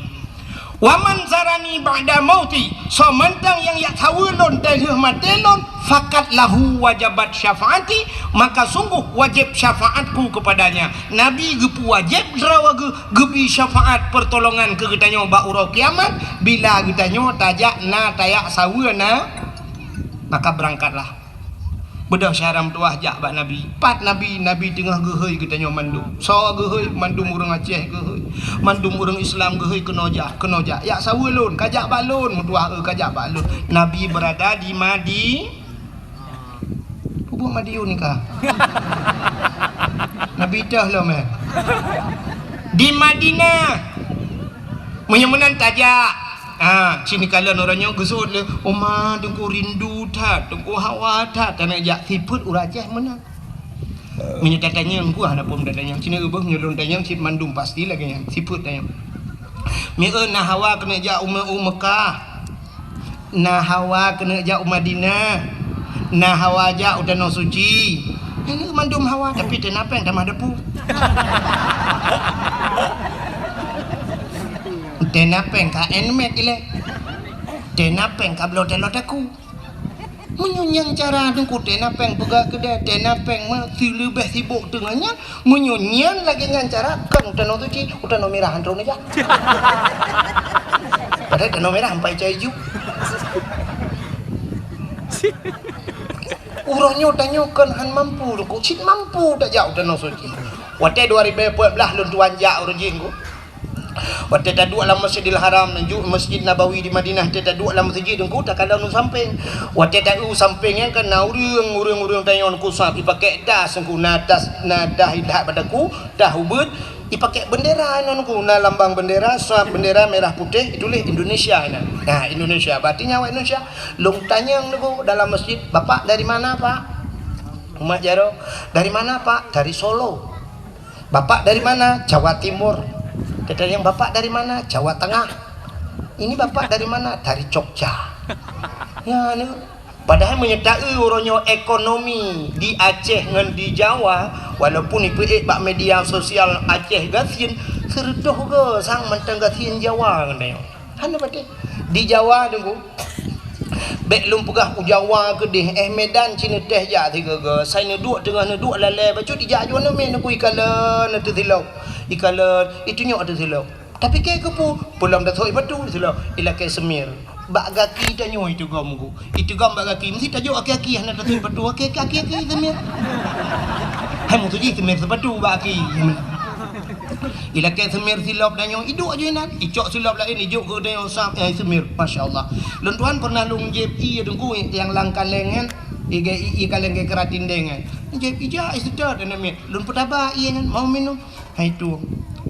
"Wa man zarani ba'da mauti," soe mantong nyang jak saweue lôn 'oh lheueh maté lôn, "faqad lahu wajabat syafaati," maka sungguh wajéb syafaatku kepadanya. Nabi geupeuwajéb droe geu-, geubri syafaat peurtolongan keu geutanyoe bak uroe kiamat, bila geutanyoe tajak na tajak saweue na, maka beurangkatlah. Beudôh syedara meutuwah jak bak Nabi. Pat Nabi, Nabi teungoh geuhôi geutanyoe mandum. Soe geuhôi? Mandum ureuëng Aceh geuhôi. Mandum ureuëng Islam geuhôi keunoe jak, keunoe jak. Jak saweue lôn, ka jak bak lôn, meutuwah, eu, ka jak bak lôn. Nabi beurada di Madi-, peubuet Madiun ka. Nabi teuh lom, eh. Di Madinah. Meunyoe meunan tajak. Ha, sini kalon uroe nyoe geuseuôt lé, "Oma, Teungku rindu that, Teungku hawa that." Taneuk jak sifeuet ureuëng Aceh meunan. Meunyoe tatanyong, ku hana phon tatanyong. Sini ubah meunyoe lôn tanyong, cit mandum pasti lagée nyan. Sifeuet tanyong. "Mi eu na hawa keuneuk jak u Me-, u Mekah? Na hawa keuneuk jak u Madinah? Na hawa jak u Tanoh Suci?" Nyan mandum hawa, tapi teuh na péng tamah depu. Teuh na péng ka Nmax ilée. Teuh na péng ka bloe taloe takue. Meunyoe nyan cara Teungku, teuh na péng peugah keudè, teuh na péng meusileubeh sibok teungoh nyan, meunyoe nyan lagée nyan cara, kon u Tanoh Suci, u Tanoh Mirah han troh neujak. Padahai Tanoh Mirah sampai cai ju. Uroe nyoe tanyoe kon han mampu Teungku, cit mampu tajak u Tanoh Suci. Watée dua ribu empat belas lôn tuan jak uroe jih Teungku. Watée taduek lam Masjidil Haram, ju Masjid Nabawi di Madinah, watée taduek lam meuseujid Teungku, takalon u sampéng. Watée ta-, u sampéng nyan kan na ureuëng, ureuëng-ureuëng tanyoe Teungku sab, ipakék das Teungku, na das, na das idat bak takue, das ubit, ipakék beundera nyan Teungku, na lambang beundera, sab beundera merah putih, ituléh Indonesia nyan. Nah, Indonesia, berarti nyan awak Indonesia. Lôn tanyong Teungku dalam masjid, "Bapak dari mana, Pak?" Umat jaroe, "Dari mana, Pak?" "Dari Solo." "Bapak dari mana?" "Jawa Timur." Tatanyong, "Bapak dari mana?" "Jawa Tengah." "Ini Bapak dari mana?" "Dari Jogja." Ya, ni. Padahai meunyoe ta-eu uroe nyoe ekonomi di Aceh ngon di Jawa, walaupun ipeuék bak media sosial Aceh gasien, seureudôh goe sang mantong gasien Jawa ngon tanyoe. Hana patéh. Di Jawa Teungku, bék lôn peugah u Jawa keudeh, eh, Medan cit neuteh jak sigoe-goe, sai neuduek teungoh neuduek lalée bacut ijak aju aneuk miet Teungku, ikalon ateueh silop, ikalon, itunyok ateueh silop. Tapi keu keupeue? Peulom tasok ipatu silop, ilakée seumir. Bak gaki tanyoe itugom Teungku. Itugom bak gaki, meusti tajok aki-aki hana tasok ipatu, aki-aki, aki-aki seumir. Hai musoh jih seumir sipatu bak aki. Ilakée seumir silop tanyoe, iduek aju inan, icok silop laén, ijok keu tanyoe sab, eh, seumir. Masya Allah. Lôn tuan pernah lôn jieb ié Teungku nyang lam kaleng nyan, ié, ié kaleng keu keuratin deng nyan. Jieb ija iseutôt aneuk miet. Lôn peutaba ié nyan, mau minum. Hai tu.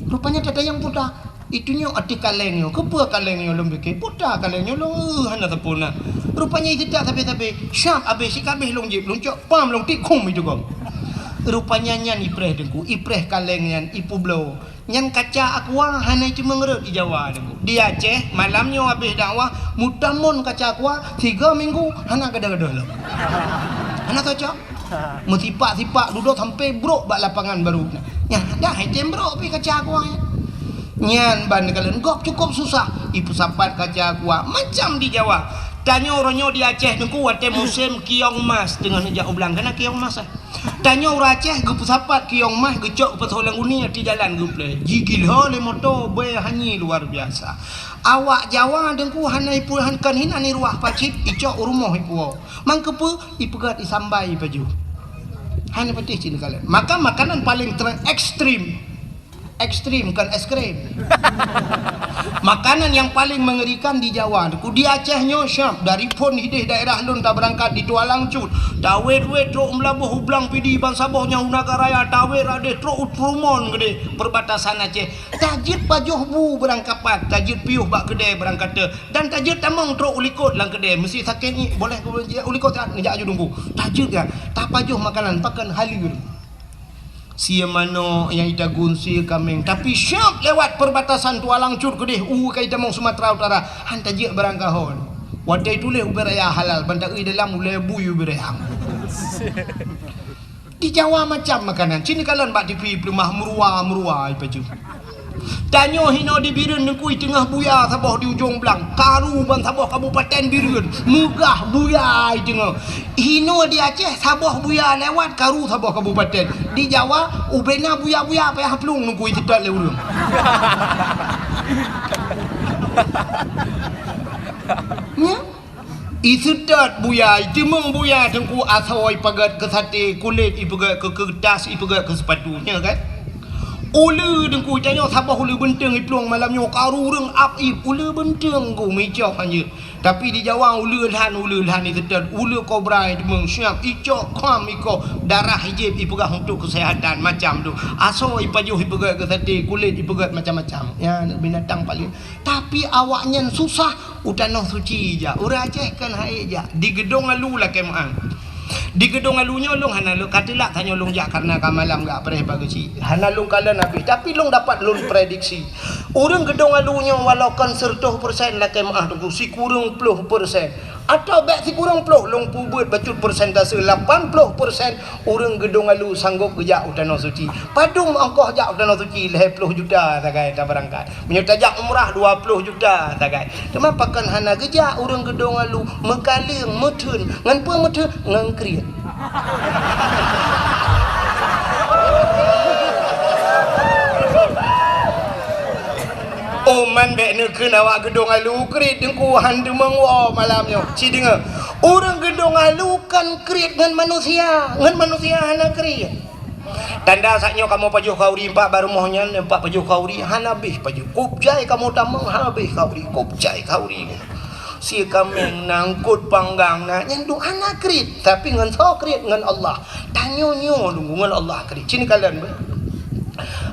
Rupanya tatanyong puta. Itunyok ateueh kaleng nyoe. Keupeue kaleng nyoe lôn pike? Puta kaleng nyoe lôn, eh, hana sapeue na. Rupanya iseutôt sabe-sabe. Syab abéh sikabéh lôn jieb, lôn cok pam lôn tiek khum itugom. Rupanya nyan ipreh Teungku, ipreh kaleng nyan, ipeubloe. Nyan kaca aqua hana iteumé rhot di Jawa Teungku. Di Aceh, malam nyoe abéh dakwah, meutamon kaca aqua, tiga minggu hana gadôh-gadôh lom. Hana cocok. Meusipak-sipak dudoe sampoe brok bak lapangan baru. Nyan, dah item brok pih kaca aqua nyan. Nyan ban kalon gob cukup susah. Ipeusapat kaca aqua macam di Jawa. Tanyoe uroe nyoe di Aceh Teungku watée musém kiong mas teungoh neujak u blang, kana kiong mas, eh. Tanyoe ureuëng Aceh geupeusapat kiong mas geucok geupeusoe lam guni ateueh jalan geupleh. Jigila lé moto bée hanyé luar biasa. Awak Jawa Teungku hana ipeu-, han-, kon hinan iruwah pacit, icok u rumoh ipuwoe. Mangkeupeue? Ipeugét isambai ipajoh. Hana patéh cit neukalon. Maka makanan paling ter-, ekstrim. Ekstrim, bukan es krim. Makanan yang paling mengerikan di Jawa, Teungku. Di Aceh nyoe syab, dari phon hideh daerah lôn tabeurangkat di Tualang Cut, tawét-wét trok u Meulaboh u Blang Pidie ban saboh nyan u Nagan Raya, tawét rot deh trok u Trumon keudeh perbatasan Aceh. Tajeuet pajoh bu beurangkapat, tajeuet piôh bak keudè beurangkate, dan tajeuet tamong trok u likot lam keudè. Meusti sakét ngiek, boleh u likot that, neujak aju Teungku. Tajeuet nyan, tapajoh makanan, pakon haleue. Sie manok nyang itagun, sie kaméng. Tapi syab lewat perbatasan Tualang Cut keudeh, u ka itamong Sumatera Utara, han tajeuet barang kahon. Watée ituléh ubé raya halal, ban ta-eu dalam ulée bui ubé raya. Di Jawa macam makanan. Cit neukalon bak T V peuleumah meuruwa-meuruwa ipajoh. Tanyoe hinoe di Bireuen Teungku, teungoh buya saboh di ujong blang, karu ban saboh kabupaten Bireuen, meugah buya teungoh. Hinoe di Aceh saboh buya lewat, karu saboh kabupaten. Di Jawa ubena buya-buya payah plueng Teungku, iseutôt lé ureuëng. Nyo? Iseutôt buya, iteumeung buya Teungku, asoe ipeugét keu saté, kulét ipeugét keu keuretas, ipeugét keu seupatu, nyo kan? Uleue Teungku, tanyoe saboh uleue beunteueng iplueng malam nyoe, karu ureuëng ap ip, uleue beunteueng Teungku, meuicok hanjeuet. Tapi di Jawa uleue lhan, uleue lhan iseutôt, uleue kobra iteumeung siab, icok kham ikoh, darah ijieb ipeugah untuk keuseuhatan, macam tu. Asoe ipajoh ipeugét keu saté, kulét ipeugét macam-macam. Ya, binatang paléng. Tapi awaknyan susah u Tanoh Suci jak. Ureuëng Aceh kan hai jak. Di Geudong Alu lakée meu'ah. Di Geudong Alu nyoe lôn hana lôn ka teulak, tanyoe lôn jak kareuna ka malam gak preh bagoe cit. Hana lôn kalon habéh, tapi lôn dapat lôn prediksi. Ureuëng Geudong Alu nyoe walau kon seureutôh persen lakée meu'ah Teungku, sikureueng ploh persen. Atawa bék sikureueng ploh, lôn peubuet bacut persentase, lapan ploh persen ureuëng Geudong Alu sanggôp geujak u Tanoh Suci. Padum ongkoh jak u Tanoh Suci? Lhée ploh juta sagai tabeurangkat. Meunyoe tajak umrah dua ploh juta sagai. Teuma pakon hana geujak ureuëng Geudong Alu, meukaleueng, meutheun. Ngon peue meutheun? Ngon kriet. Oh, man bék neukheun awak Geudong Alu kriet Teungku, han teumeung woe malam nyoe. Ci deungoe, ureuëng Geudong Alu kon kriet ngon manusia, ngon manusia hana kriet. Tanda saat nyoe kamoe pajoh khauri, empat bak rumoh nyan, empat pajoh khauri, hana habéh pajoh. Kop jai kamoe tamong, hana habéh khauri, kop jai khauri. Sie kaméng na, eungkot panggang na, nyan dum hana kriet, tapi ngon soe kriet? Ngon Allah. Tanyoe nyoe Teungku ngon Allah kriet. Ci neukalon beuh.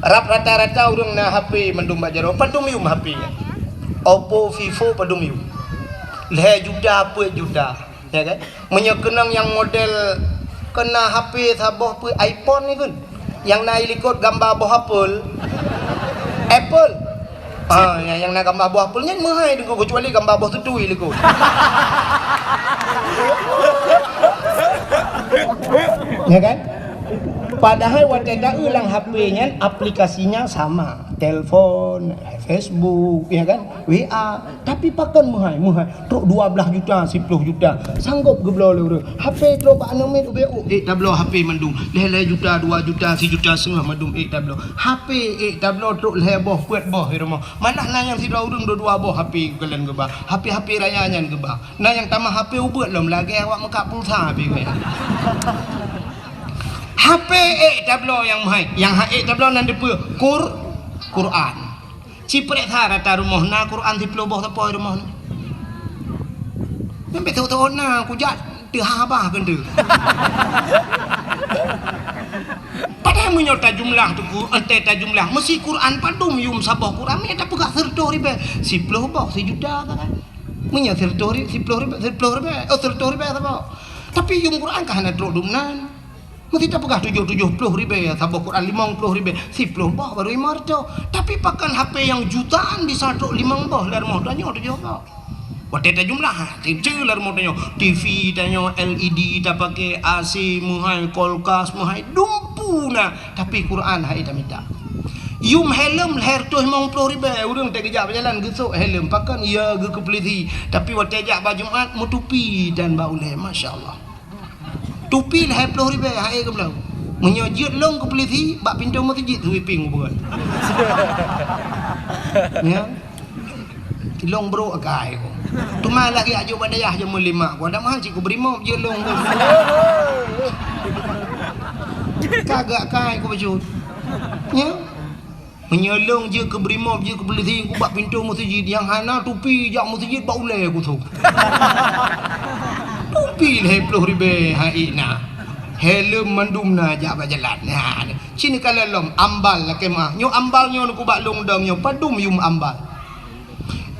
Rab rata-rata ureuëng na H P mandum bak jaroe, padum yum H P nyan. Oppo, Vivo padum yum. Lhée juta, peuet juta. Ya kan? Meunyoe keunong nyang model keuna H P saboh peuet iPhone ni kan? Nyang na i likot gamba boh apel. Apple. Ah, nyang, nyang na gamba boh apel nyan meuhai Teungku, keucuali gamba boh tutui likot. Ya kan? Padahai watée ta-eu lam H P nyan aplikasinya sama. Telepon, Facebook, ya kan? W A. Tapi pakon meuhai, meuhai. Trok dua blaih juta, siploh juta. Sanggop geubloe lé ureuëng. H P trok bak aneuk miet ubé, oh, ék tabloe H P mandum. Lhée-lhée juta, dua juta, sijuta seungoh mandum ék tabloe. H P ék tabloe trok lhée boh, peuet boh di rumoh. Malah na nyang sidroe ureuëng dua-dua boh H P geukalon geuba. H P-H P raya nyan geuba. Na nyang tamah H P ubeuet lom lagée awak meukat pulsa H P gaya. H P ék tabloe nyang meuhai. Nyang ha ék tabloe nan dipeue? Qur-, Quran. Ci peureksa rata rumoh na Quran siploh boh sapo di rumoh nyoe. Nyan bék teuôt-teuôt na kujak teuhah bah keuneuk. Padahai meunyoe tajumlah Teungku, entée tajumlah, meusi Quran padum yum saboh Quran, meunyoe tapeugah seureutôh ribée, siploh boh, sijuta ka kan. Meunyoe seureutôh ri-, siploh ribée, siploh ribée, oh, seureutôh ribée saboh. Tapi yum Quran ka hana trok dum nan. Meusti tapeugah tujoh, tujoh ploh ribée, saboh Quran limong ploh ribée, siploh boh baru limong reutôh. Tapi pakon H P nyang jutaan bisa trok limong boh lam rumoh tanyoe tujoh boh. Watée tajumlah, ha, keuceue lam rumoh tanyoe, T V tanyoe, L E D tapaké, A C meuhai, kulkas meuhai, dumpeue na, tapi Quran hai tamita. Yum helm lhée reutôh limong ploh ribée, ureuëng teugeujak beujalan geusok helm, pakon ya geukeupeuleudi. Tapi watée jak bak Jumat, meutupi dan bak ulée, masya Allah. Tupi lhée ploh ribée hai geubloe. Meunyoe jeuet lôn keu pulisi bak pintoe meuseujid sweeping buet. Ya. Tilong brok akai ku. Teuma lagi aju bak dayah jameun lima ku. Ada mahal cit ku beri mop jeuet lôn ku. Kagak kai ku bacut. Ya. Meunyoe lôn jeuet keu brimop, jeuet keu pulisi, ku bak pintoe meuseujid, nyang hana tupi jak meuseujid bak ulée ku sôk. Tupi lhée ploh ribée hai na. Helm mandum na jak bak jalan. Nah, ci neukalon lom, ambal lakée meu'ah. Nyoe ambal nyoe neukubak lôn dong nyoe, padum yum ambal.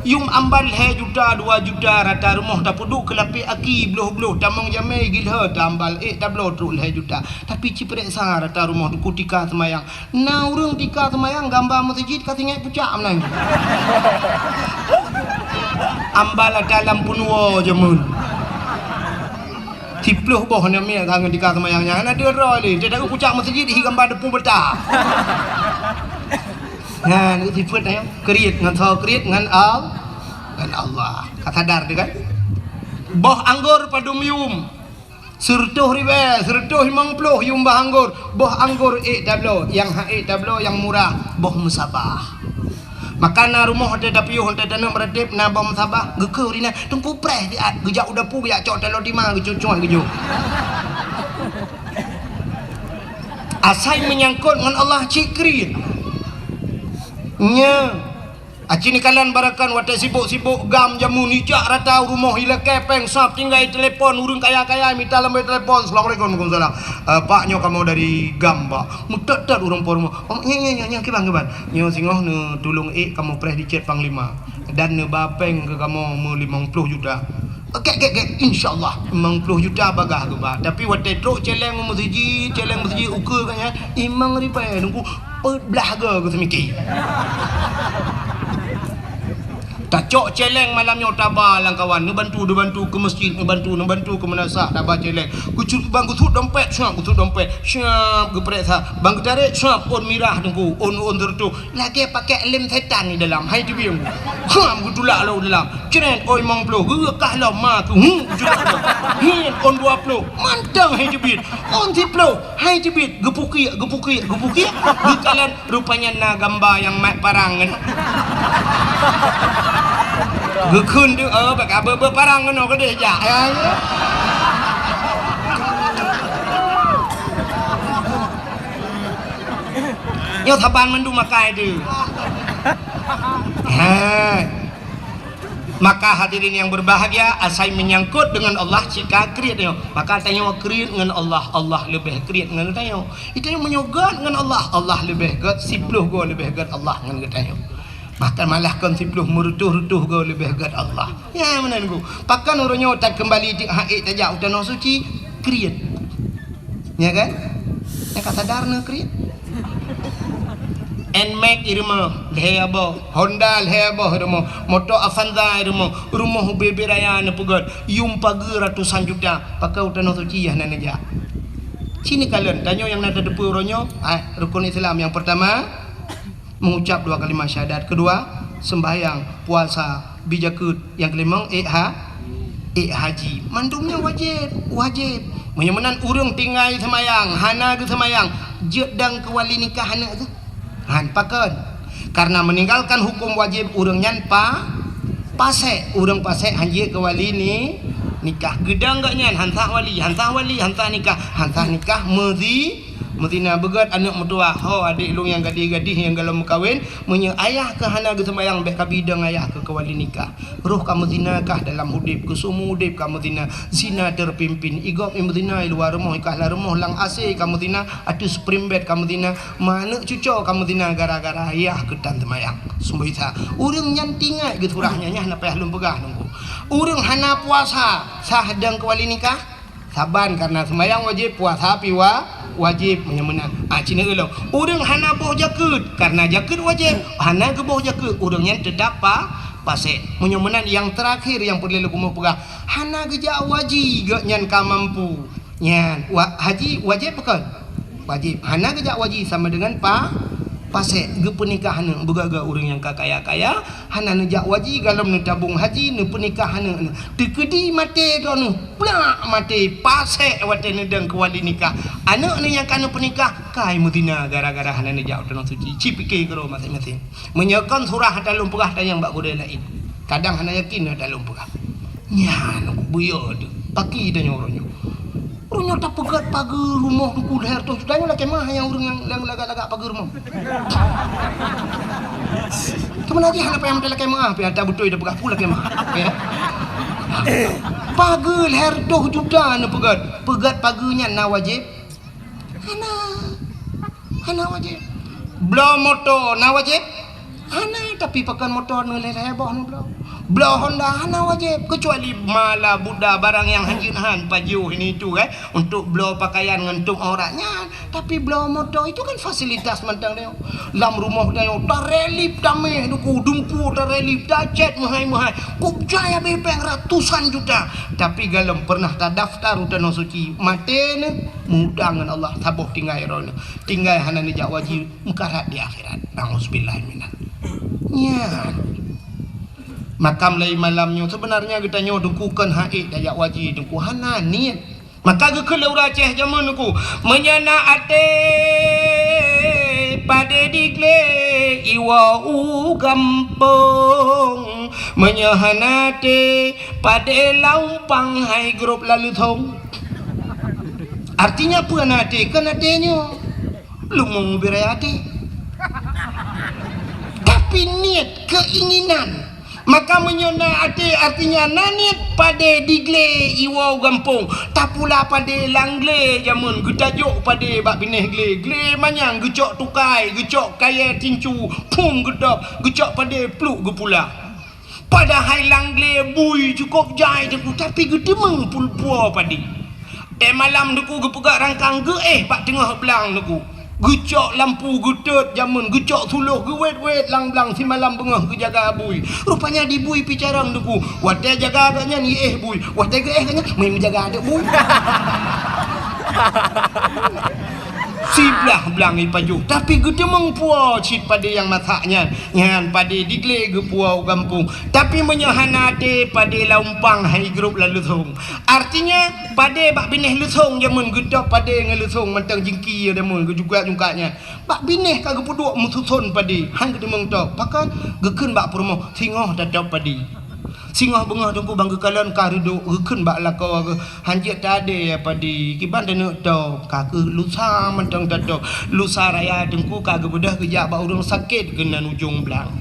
Yum ambal lhée juta, dua juta, rata rumoh tapeuduek keu lapék aki, bloh-bloh, tamong jamé gilhée, tambal ék tabloe trok lhée juta. Tapi ci peureksa rata rumoh Teungku tika seumayang. Na ureuëng tika seumayang gamba meuseujid ka singét pucak meunan. Ambal ata lam peunuwoe jameun. Siploh boh aneuk miet ka ngon tika seumayang nyan hana deungoe lé. Teudaku pucak meuseujid hi gamba deupue beuta. Nyan, itu sifat nyan. Kriet ngon soe? Kriet ngon Al-, ngon Allah. Ka sadar teuh kan? Boh anggor padum yum. Sireutôh ribèe, sireutôh limong ploh yum boh anggor. Boh anggor ék tabloe, nyang hana ék tabloe nyang murah, boh meusabah. Maka na rumoh watèe tapiôh, watèe taneuk meuratéb, na boh meusabah, geukheun ri na, teungku preh siat, geujak u dapu, geujak cok taloe tima, geucucok geujok. Asai meunyangkot ngon Allah cit kriet. Nyoe, aci neukalon barakan watèe sibok-sibok GAM jameun, ijak rata u rumoh, ilakèe pèng sab, tinggai telepon ureueng kaya-kaya, mita lambôi telepon, "Assalamualaikum." "Waalaikumsalam." "Eh, Pak, nyoe kamoe dari GAM, Pak." Meutot-tot ureueng po rumoh. "Oh, nyoe, nyoe, nyoe, nyoe, kiban, kiban?" "Nyoe singoh neutulông ék kamoe preh di cét Panglima. Dan neuba pèng keu kamoe meu limong ploh juta." "Oke, oke, oke, insya Allah." Limong ploh juta bagah geuba. Tapi watèe trok cèlèng meuseujid, cèlèng meuseujid ukeue ka nyan, limong ribèe, teungku, peuet blah goe geuseumiké. Tacok cèlèng malam nyoe taba lam kawan, neubantu, neubantu keu meuseujid, neubantu, neubantu keu meunasah, taba cèlèng. Geucut-, ban geusuet dompet, siap, geusuet dompet, siap, geupareksa. Ban geutarek, siap, ôn mirah teungku, ôn, ôn sireutôh. Lagèe pakèk lem setan di dalam, hai teubieng. Kham, geutulak lom dalam. Cret, ôn limong ploh, geukah lom ma keu, hu, geutulak lom. Nyan, ôn dua ploh, mantong hai teubiet. Ôn siploh, hai teubiet, geupukiek, geupukiek, geupukiek. Geukalon, rupanya na gamba nyang mat parang nyan. Geukheun teuh, oh, bak abeuet-abeuet parang nyoe keudeh jak. Ya, ya. Nyoe saban mandum makai teuh. Ha. Maka hadirin yang berbahagia, asai meunyangkot deungon Allah cit ka kriet nyoe. Maka tanyoe kriet ngon Allah, Allah leubeh kriet ngon tanyoe. Tanyoe meunyoe göt ngon Allah, Allah leubeh göt, siploh goe leubeh göt Allah ngon geutanyoe. Bahkan malah kon siploh, meureutôh-reutôh goe leubeh göt Allah. Ya, meunan ku. Pakon uroe nyoe takeumbali teuk hak ék tajak u Tanoh Suci, kriet. Ya kan? Nyang ka sadar na kriet. Nmax i rumoh, lhèe boh. Honda lhèe boh i rumoh. Moto Avanza i rumoh. Rumoh ubé-bé raya neupeugöt. Yum pageue ratusan juta. Pakon u Tanoh Suci hana neujak. Ci neukalon, tanyoe nyang na tateupeue uroe nyoe, ah, rukun Islam nyang peurtama, mengucap dua kalimat syahadat. Kedua, sembahyang, puasa, bi jakeuet. Nyang keulimong, ék ha-, ék haji. Mandum nyan wajéb, wajéb. Meunyoe meunan ureueng tinggai seumayang, hana geuseumayang, jeuet dong keu wali nikah aneuk geuh? Han, pakon? Karena meninggalkan hukum wajib ureueng nyan pa-, pasék. Ureueng pasék han jeuet keu wali ni-, nikah. Geudong gobnyan, han sah wali, han sah wali, han sah nikah, han sah nikah, meuzi-, Meuzina. Beugöt aneuk meutuwah, "Ho, adék lôn nyang gadih-gadih nyang gohlom meukawen, meunyoe ayah kah hana geuseumayang, bèk kabi dong ayah kah keu wali nikah. Roh kameuzina kah dalam udép, keu seumeu udép kameuzina, zina terpimpin. I gob i meuzina i luwa rumoh, i kah lam rumoh, lam AC kameuzina, ateueh spring bed kameuzina, ma aneuk cucoe kameuzina gara-gara ayah keu tan seumayang." Seumeubisa, ureueng nyan tingat geusurah nyan, nyan hana payah lôn peugah nunggu. Ureueng hana puasa, sah dong keu wali nikah? Saban, karena seumayang wajéb, puasa pi wa-, wajéb, meunyoe meunan. Ah, ci neueu lom. Ureueng hana boh jakeuet, karena jakeuet wajéb, hana geuboh jakeuet, ureueng nyan teutap pa-, pasék. Meunyoe meunan, nyang teurakhir nyang peureulèe lôn keumeung peugah, hana geujak haji, gobnyan ka mampu. Nyan, wa-, haji wajéb pakon? Wajéb. Hana geujak haji sama dengan pa-, pasék. Geupeunikah aneuk, beugöt-göt ureueng nyang ka kaya-kaya, hana neujak haji, gohlom neutabong haji, neupeunikah aneuk. Teukeudi maté droeneuh, plak maté, pasék watèe neudong keu wali nikah. Aneuk neuh nyang ka neupeunikah, kai meuzina gara-gara hana neujak u Tanoh Suci. Ci pike keudroe maséng-maséng. Meunyoe kon surah ata lôn peugah, tanyong bak gurèe laén. Kadang hana yakin ata lôn peugah. Nyan, buyö teuh. Paki tanyoe uroe nyoe. Uroe nyoe tapeugöt pageue rumoh Teungku lhèe reutôh juta nyoe lakèe meu'ah nyang ureueng nyang, nyang lagak-lagak pageue rumoh. Teuma lagèe hana payah meutalakèe meu'ah, pih ata beutôi tapeugah peue lakèe meu'ah. Ya. Pageue lhèe reutôh juta neupeugöt. Peugöt pageue nyan na wajéb? Hana. Hana wajéb. Bloe moto na wajéb? Hana, tapi pakon moto neuh lhèe-lhèe boh neubloe. Bloe honda hana wajéb, keucuali mala buda barang nyang hanjeuet han pajoh ini itu, kan, untuk bloe pakaian ngon tup aurat nyan. Tapi bloe moto itu kan fasilitas mantong nyoe. Lam rumoh tanyoe tarelip tameh duku, dungku tarelip, tacet meuhai-meuhai. Kop jai habéh péng ratusan juta. Tapi galom pernah tadaftar u Tanoh Suci, maté neuh, meuutang ngon Allah, saboh tinggai droeneuh. Tinggai hana neujak wajéb, meukarat di akhirat. Nauzubillah minal. Nyan. Makam laén malam nyoe, sebenarnya geutanyoe duku kon hak ék tajak wajéb duku, hana niet. Maka geukheun lé ureueng Aceh jameun duku, meunyoe na até padé diglé iwoe u gampông, meunyoe hana até padé laumpang hai grob laleuthong. Artinya peue na até? Kon até nyoe. Leumo bira até. Tapi niet, keinginan. Maka meunyoe na até, artinya na niet, padé diglé iwoe u gampông. Tapula padé lam glé jameun, geutajok padé bak binéh glé. Glé manyang geucok tukai, geucok kayée tincu, phum geutôb, geucok padé pluek geupula. Padahai lam glé bui cukôp jai teungku, tapi geuteumeung pulpua padé. Tée malam teungku geupeugah rangkang geuéh bak teungoh blang teungku. Geucok lampu geutot jameun, geucok suloh geuwét-wét lam blang simalam beungoh geujaga bui. Rupanya di bui pi carông teungku. Watée jaga gobnyan iéh bui, watée geuéh gobnyan meujaga aneuk bui. Siblah blang ipajoh, tapi geuteumeung puwoe cit padé nyang masak nyan. Nyan padé diglé geupuwoe u gampông. Tapi meunyoe hana até, padé laumpang hai grob laleuthong. Artinya, padé bak binéh leuthong jameun geutôb padé ngon leuthong mantong jingki jameun geujungkat-jungkat nyan. Bak binéh ka geupeuduek meususon padé, han geuteumeung tôb. Pakon? Geukheun bak peurumoh, singoh tatôb padé. Singoh beungoh teungku ban geukalon ka reudok, geukheun bak lakoe geuh, "Han jeuet tadé ya padé, kiban taneuk tôb, ka keuh lusa mantong tatôb." Lusa raya teungku ka geubeudôh geujak bak ureueng sakét keunan ujong blang.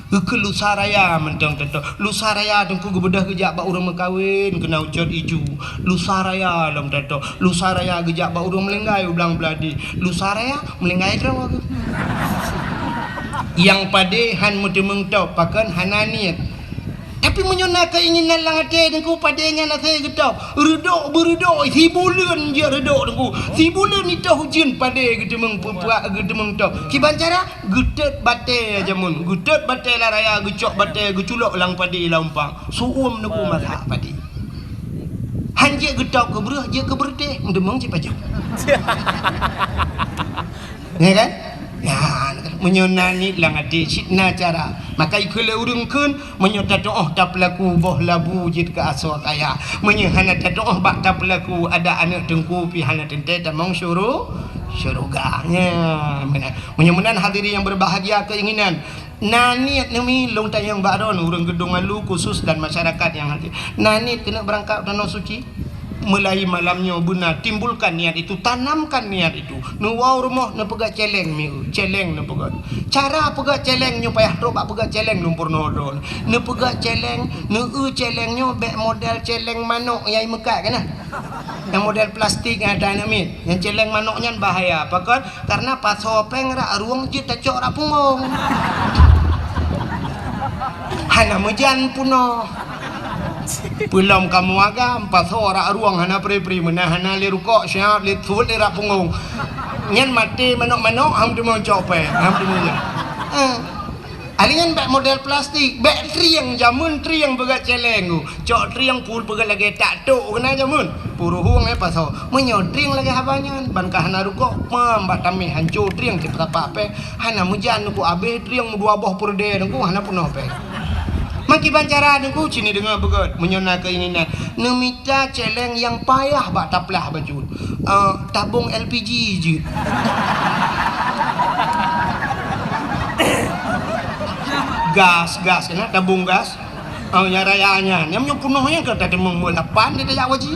Geukheun lusa raya mantong tatôb. Lusa raya teungku geubeudôh geujak bak ureueng meukawen keunan ucot iju. Lusa raya lom tatôb. Lusa raya geujak bak ureueng meulinggai u blang Beuladi. Lusa raya meulinggai droe geuh. Nyang padé han meuteumeung tôb, pakon hana niet. Tapi meunyoe na keinginan lam até teungku, padé nyan asai geutôb. Reudok beureudok, sibuleuen jeuet reudok teungku. Sibuleuen itoh ujeuen padé geuteumeung peuprak, geuteumeung tôb. Kiban cara? Geutot batée jameun. Geutot batée lam raya, geucok batée, geuculok lam padé laumpang. Su'uem teungku masak padé. Han jeuet geutôb keu breueh, jeuet keu beureutéh. Meuteumeung cit pajoh. Ya kan? Ya, meunyoe na niet lam até, cit na cara. Maka ikheun lé ureueng kheun, meunyoe tatu'oh tapeulaku boh labu jeuet keu asoe kaya. Meunyoe hana tatu'oh bak tapeulaku, ada aneuk teungku pih hana teuntée tamong syuru-, syeuruga. Nya, meunan. Meunyoe meunan hadirin yang berbahagia keinginan, na niet neumi lôn tanyong bak droeneuh ureueng Geudong Alu khusus dan masyarakat nyang hadir. Na niet keuneuk beurangkat u Tanoh Suci? Mulai malam nyoe beuna timbulkan niat itu, tanamkan niat itu. Neuwoe u rumoh neupeugah céléng mieu, céléng neupeugah. Cara peugah céléng nyoe payah trok bak peugah céléng lôn peurunoe droe. Neupeugah céléng, neueu céléng nyoe bék model céléng manok nyang imeukat keunan. Nyang model plastik nyang ada aneuk miet. Nyang céléng manok nyan bahaya. Pakon? Karena pasoe péng rak rueng jeuet tacok rak punggong. Hana meujan peunoh. Peulom kamoe agam, pasoe rak rueng hana pri-pri, meunan hana lé rukok, siap lé thot lé rak punggong. Nyan maté manok-manok, han teumeucok péng, han teumeujan. Eh. Alinyan bék model plastik, bék trieng, jameun trieng peugah céléng. Cok trieng pul peugah lagée tak tok keunan jameun. Puruhueng eh pasoe. Meunyoe trieng lagée haba nyan, ban ka hana rukok, pam bak tameh hanco trieng cit tapak péng. Hana meujan teungku abéh trieng meudua boh peureudée teungku hana peunoh péng. Maki ban cara teungku cini deungoe beugét. Meunyoe na keinginan, neumi Céléng nyang payah bak taplah bacut. Eh, tabong L P G jeuet. Gas, gas keunan, tabong gas. Oh, nyang raya nyan. Nyang meunyoe peunoh nyan ka tateumong meuh lapan di tajak waji.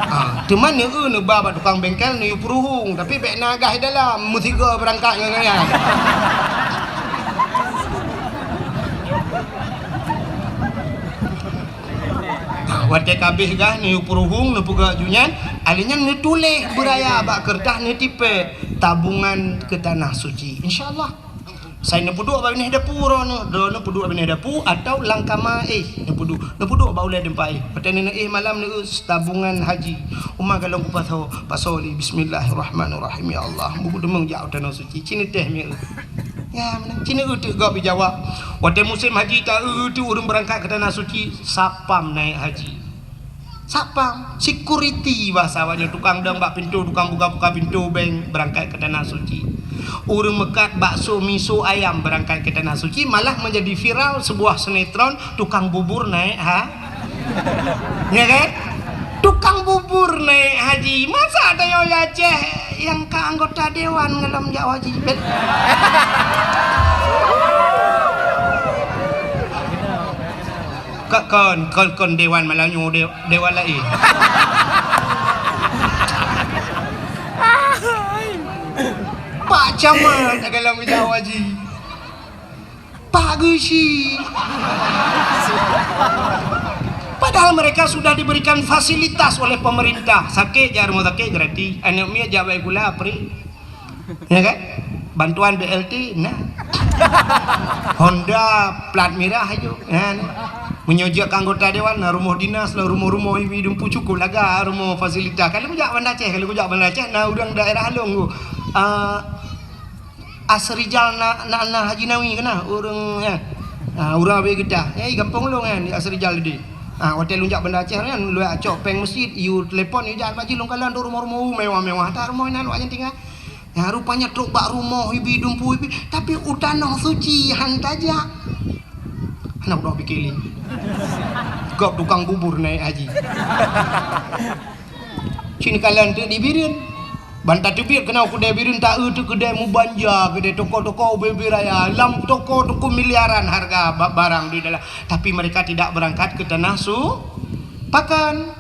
Ah, teuma neueu neuba bak tukang bengkel neuyue peuruhueng, tapi bék na gas di dalam, meusigoe beurangkat ngon nyan. Watée ka abéh gas neuyue peuruhueng, neupeugah ju nyan, alinyan neutuléh beuraya bak keureutah neutipée tabungan keu Tanah Suci. Insya Allah. Sai neupeuduek bak binéh dapu droeneuh, droeneuh peuduek bak binéh dapu atau lam kama éh neupeuduek. Neupeuduek bak ulèe teumpat éh. Watèe neuéh malam neuéh tabungan haji. Uma galong kupasoe, pasoe lé bismillahirrahmanirrahim. Ya Allah, bukeudeungoe jak u Tanoh Suci. Ci neutéh meu'euh. Ya, meunan. Ci neu'euh teuk gob jijawab. Watèe musém haji taeu teuk ureueng beurangkat keu Tanoh Suci, satpam naék haji. Satpam, security bahasa awaknyan, tukang dong bak pintoe, tukang buka-buka pintoe bank beurangkat keu Tanoh Suci. Ureueng meukat bakso, miso, ayam beurangkat keu Tanoh Suci, malah menjadi viral sebuah sinetron tukang bubur naék ha-, ya kan? Tukang bubur naék haji. Masa tanyoe di Aceh nyang ka anggota dewan golom jak haji? Bet. Ka-, kon, kon, kon dewan malam nyoe de-, dewan laén. Pak Camat golom jak haji. Pak Geuchik. Padahal mereka sudah diberikan fasilitas oleh pemerintah. Sakét jak rumoh sakét gratis. Aneuk miet jak bak sikula free. Ya kan? Bantuan B L T na. Honda plat mirah aju. Ya, na. Meunyoe jak keu anggota dewan, na rumoh dinas lah, rumoh-rumoh ibi dumpu cukup laga rumoh fasilitas. Kalau kujak Banda Aceh, kalau kujak Banda Aceh, na ureueng daerah lôn tu. Ah, Asrijal na, na, na Haji Nawi keunan, ureueng, ya. Ah, ureueng abéh geutah. Ya, di gampông lôn kan, di Asrijal tadi. Ah, watèe lôn jak Banda Aceh kan, lôn cok péng meuseujid, yue telepon, yue jak bak jih lôn kalon tu rumoh-rumoh mewah-mewah. That rumoh inan awaknyan tinggai. Nyan rupanya trok bak rumoh ibi dumpu ibi, tapi u Tanoh Suci han tajak. Hana udok pike lé. Gob tukang bubur naék haji. Ci neukalon teuk di Bireuen. Ban tateubiet keunoe keudè Bireuen, taeu teuk keudè meubanja, keudè toko-toko ubé-ubé raya. Lam toko-toko miliaran harga ba-, barang di dalam. Tapi mereka tidak berangkat ke Tanoh Su-, Pakon.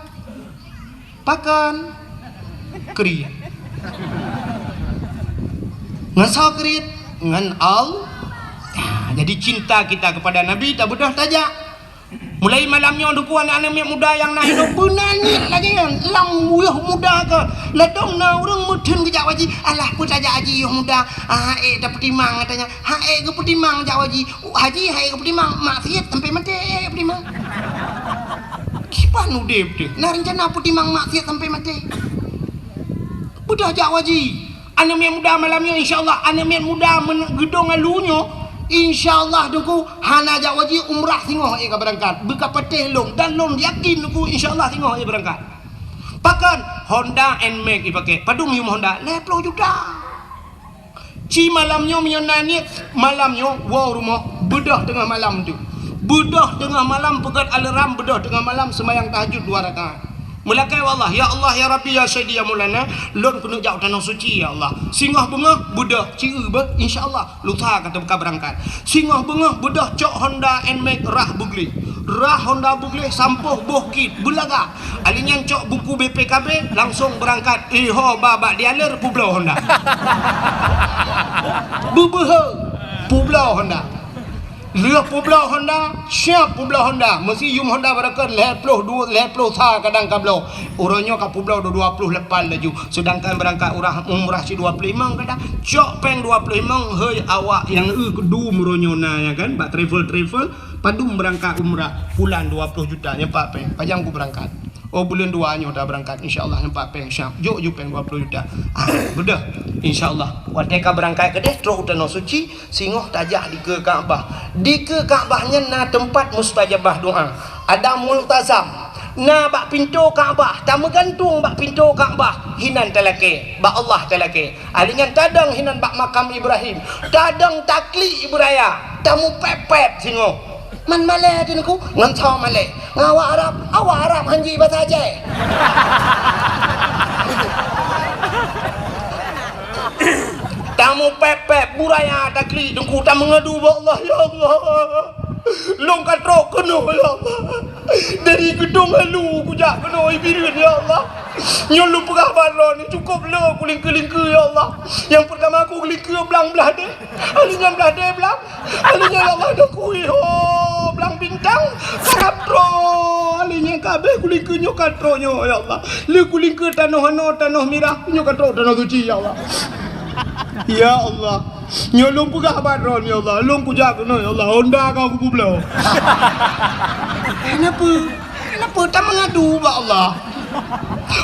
Pakon? Kriet. Ngon soe kriet? Ngon Al-, ya, jadi cinta kita kepada Nabi tabeudôh tajak. Mulai malam nyoe, Teungku, aneuk-aneuk miet muda nyang na inoe beuna niet lagèe nyan. Lam yôh muda ka, ladôm na ureueng meutheun geujak haji. Alah, peue tajak haji yôh muda? Ah, ék tapeutimang, katanya. Ha, ék geupeutimang jak haji. Haji hai geupeutimang, maksiat sampai maté, eh, peutimang. Kiban udép teuh, na rencana peutimang maksiat sampai maté. Beudôh jak haji. Aneuk miet muda malam nyoe, insya Allah, aneuk miet muda men-, geudong alu nyoe, insya Allah, Teungku, hana jak haji, umrah singoh ék ka beurangkat. Beu ka patéh lôn, dan lôn yakin, Teungku, insya Allah, singoh ék beurangkat. Pakon? Honda Nmax ipaké. Padum yum Honda? Lhèe ploh juta. Ci malam nyoe meunyoe na niet, malam nyoe woe u rumoh, beudôh teungoh malam tu. Beudôh teungoh malam, peugöt alarm, beudôh teungoh malam seumayang tahajud dua rakaat. Meulakèe bak Allah, "Ya Allah, ya Rabbi, ya Sayyidi, ya Maulana, lôn keuneuk jak u Tanoh Suci, ya Allah." Singoh beungoh, beudôh, ci eu beuh, insya Allah, lusa ka teuka beurangkat. Singoh beungoh, beudôh cok Honda Nmax rhah beugleh. Rhah Honda beugleh, sampôh boh kit, beulaga. Ali nyan cok buku B P K B, langsong beurangkat. Iho ba bak dealer peubloe Honda. Beubeuhe, peubloe Honda. Lheueh peubloe Honda, siap peubloe Honda. Meusi yum Honda barokon lhèe ploh dua, lhèe ploh sa kadang ka bloe. Uroe nyoe ka peubloe dua ploh lapan laju. Seudangkan beurangkat urah, umrah si dua ploh limong kadang. Cok péng dua ploh limong, hei awak nyang eu keudum uroe nyoe na, ya kan? Bak travel-travel, padum beurangkat umrah, bulan dua ploh juta, nyan pat péng. Pajan ku beurangkat. Oh, buleuen dua nyoe tabeurangkat, insya Allah nyan pat péng siap. Jok ju péng dua ploh juta. Ah, beudôh. Insya Allah. Watèe ka beurangkat keudeh, trok u Tanoh Suci, singoh tajak dikeue Ka'bah. Dikeue Ka'bah nyan na teumpat mustajabah doa. Ada multazam. Na bak pintoe Ka'bah, tameugantung bak pintoe Ka'bah, hinan talakèe, bak Allah talakèe. Ali nyan tadong hinan bak makam Ibrahim, tadong taklik beuraya, tamupèp-pèp singoh. Man malèe teuh Teungku, ngon soe malèe? Ngon awak Arab, awak Arab han ji basa Aceh. Tamupèp-pèp, beuraya taklik Teungku, tameungadu bak Allah, "Ya Allah, lôn ka trok keunoe, ya Allah. Dari geudong alu kujak keunoe Bireuen, ya Allah. Nyoe lôn peugah bak droeneuh, cukôp le kulingkeue-lingkeue, ya Allah. Nyang peurtama kukeulingkeue blang blah deh." Ali nyan blah deh blang. Ali nyan, ya Allah, dah kui ho blang bintang. Karab droe. Ali nyan ka abéh kulingkeue nyoe ka trok nyoe, ya Allah. Le kulingkeue tanoh anoe, tanoh mirah, nyoe ka trok Tanoh Suci, ya Allah. Ya Allah. Nyoe lôn peugah bak droe, ya Allah, lôn kujak keunoe, ya Allah, honda ka kupeubloe. Kenapa? Kenapa tameungadu bak Allah?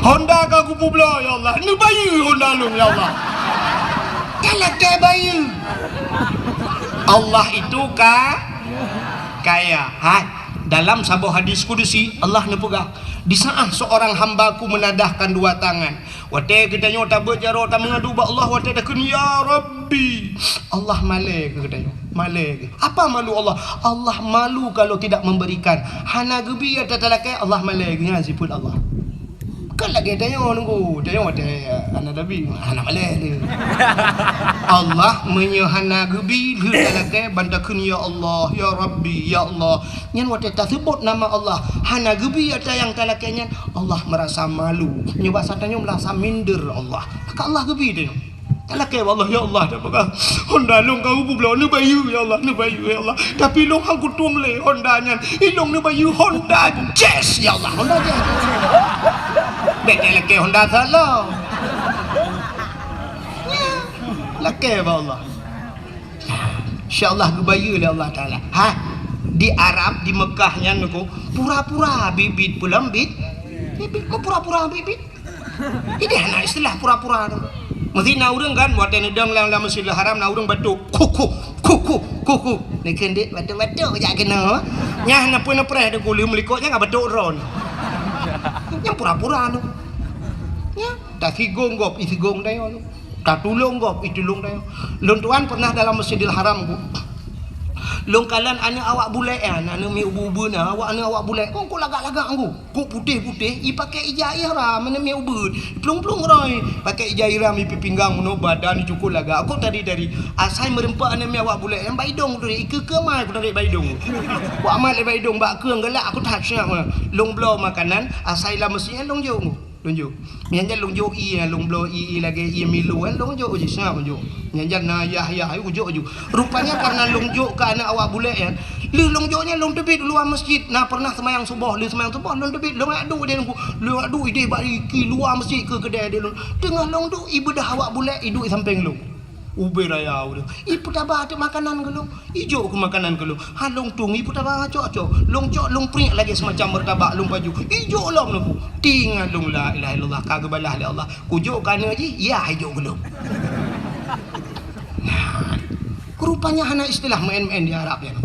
Honda ka kupeubloe, ya Allah. Neubayeue honda lôn, ya Allah. Talakée bayeue. Allah itu ka-, kaya. Hai, dalam saboh hadis kudusi, Allah neupeugah, "Di saat seorang hamba-Ku menadahkan dua tangan." Watée geutanyoe tabeuet jaroe tameungadu bak Allah, watée takheun, "Ya Rabbi," Allah malée keu geutanyoe. Malée keu. Apa malu Allah? Allah malu kalau tidak memberikan. Hana geubi ata talakée, Allah malée keu nyan sifeuet Allah. Kon lagée tanyoe nunggu, tanyoe watée hana tabi, hana malée lé. Allah meunyoe hana geubi, lheueh talakée ban takheun, "Ya Allah, ya Rabbi, ya Allah." Nyan watée taseubot nama Allah, hana geubi ata nyang talakée nyan, Allah merasa malu. Nyoe basa tanyoe merasa minder Allah. Maka Allah geubi tanyoe. Talakée bak Allah, "Ya Allah, dah peugah, honda lôn ka kupeubloe, neubayeue, ya Allah, neubayeue, ya Allah. Tapi lôn han kutueng lé honda nyan. Ilôn neubayeue honda Jazz, ya Allah, honda Jazz." Bék talakée honda salon. Lakée bak Allah. Insya Allah geubayeue lé Allah Taala. Ha, di Arab, di Mekah nyan niko, pura-pura bit-bit peulom bit. Bit-bit, meupura-pura bit-bit. Jadi hana istilah pura-pura tu. Mesti na ureuëng kan, watée neudong lam, lam Masjidil Haram, na ureuëng batuk, "Kuku, kuku, kuku." Ni keuneuk batuk-batuk jak keunoe. Nyah na pun preh deungon leuem likot nyang batuk ron. Nyang pura-pura tu. Nya, tasigong gob, isigong dayo tu. Tatulông gob, itulông dayo. Lôn tuan pernah dalam Masjidil Haram, Bu. Lôn kalon aneuk awak bulek nyan, aneuk miet ubeut-ubeut na, awak aneuk awak bulek, kok, kok lagak-lagak ngu. Kok putéh-putéh, ipakée ija ihram, aneuk miet ubeut. Plueng-plueng roi, pakée ija ihram, ipi pinggang, meunoe badan, icukot lagak. Kok tari-tari. Asai meureumpok aneuk miet awak bulek, nyang bak idong tadi, ikeue-keue mai, kok tarék bak idong. Kok amat lé bak idong, bak keue galak, aku that siap. Lôn bloe makanan, asai lam masjid, lôn jok ngu. Lôn jok. Nyan jan lôn jok ié, lôn bloe ié, ié lagée ié Milo, kan lôn jok uji, seungab lôn jok. Nyan jan na yah-yah, ayu jok uju. Rupanya karena lôn jok keu aneuk awak bulek nyan, lheueh lôn jok nyan lôn teubiet luwa masjid. Na pernah seumayang suboh, lheueh seumayang suboh lôn teubiet, lôn jak duek ideh lôn, lôn jak duek ideh bak iki luwa masjid keu keudè ideh lôn. Teungoh lôn duek, ibeudoh awak bulek iduek sampéng lôn. Ubé raya ureuëng. Ipeutaba teuk makanan keu lôn. Ijok keu makanan keu lôn. Han lôn tueng ipeutaba cok-cok. Lôn cok lôn priek lagée seumacam meurtabak lôn paju. Ijok lom lôn. Tingat lôn la ilaha illallah ka geubalah lé Allah. Kujok keu aneuk jih, yah ijok keu lôn. Nah, rupanya hana istilah meu'en-meu'en di Arab nyan.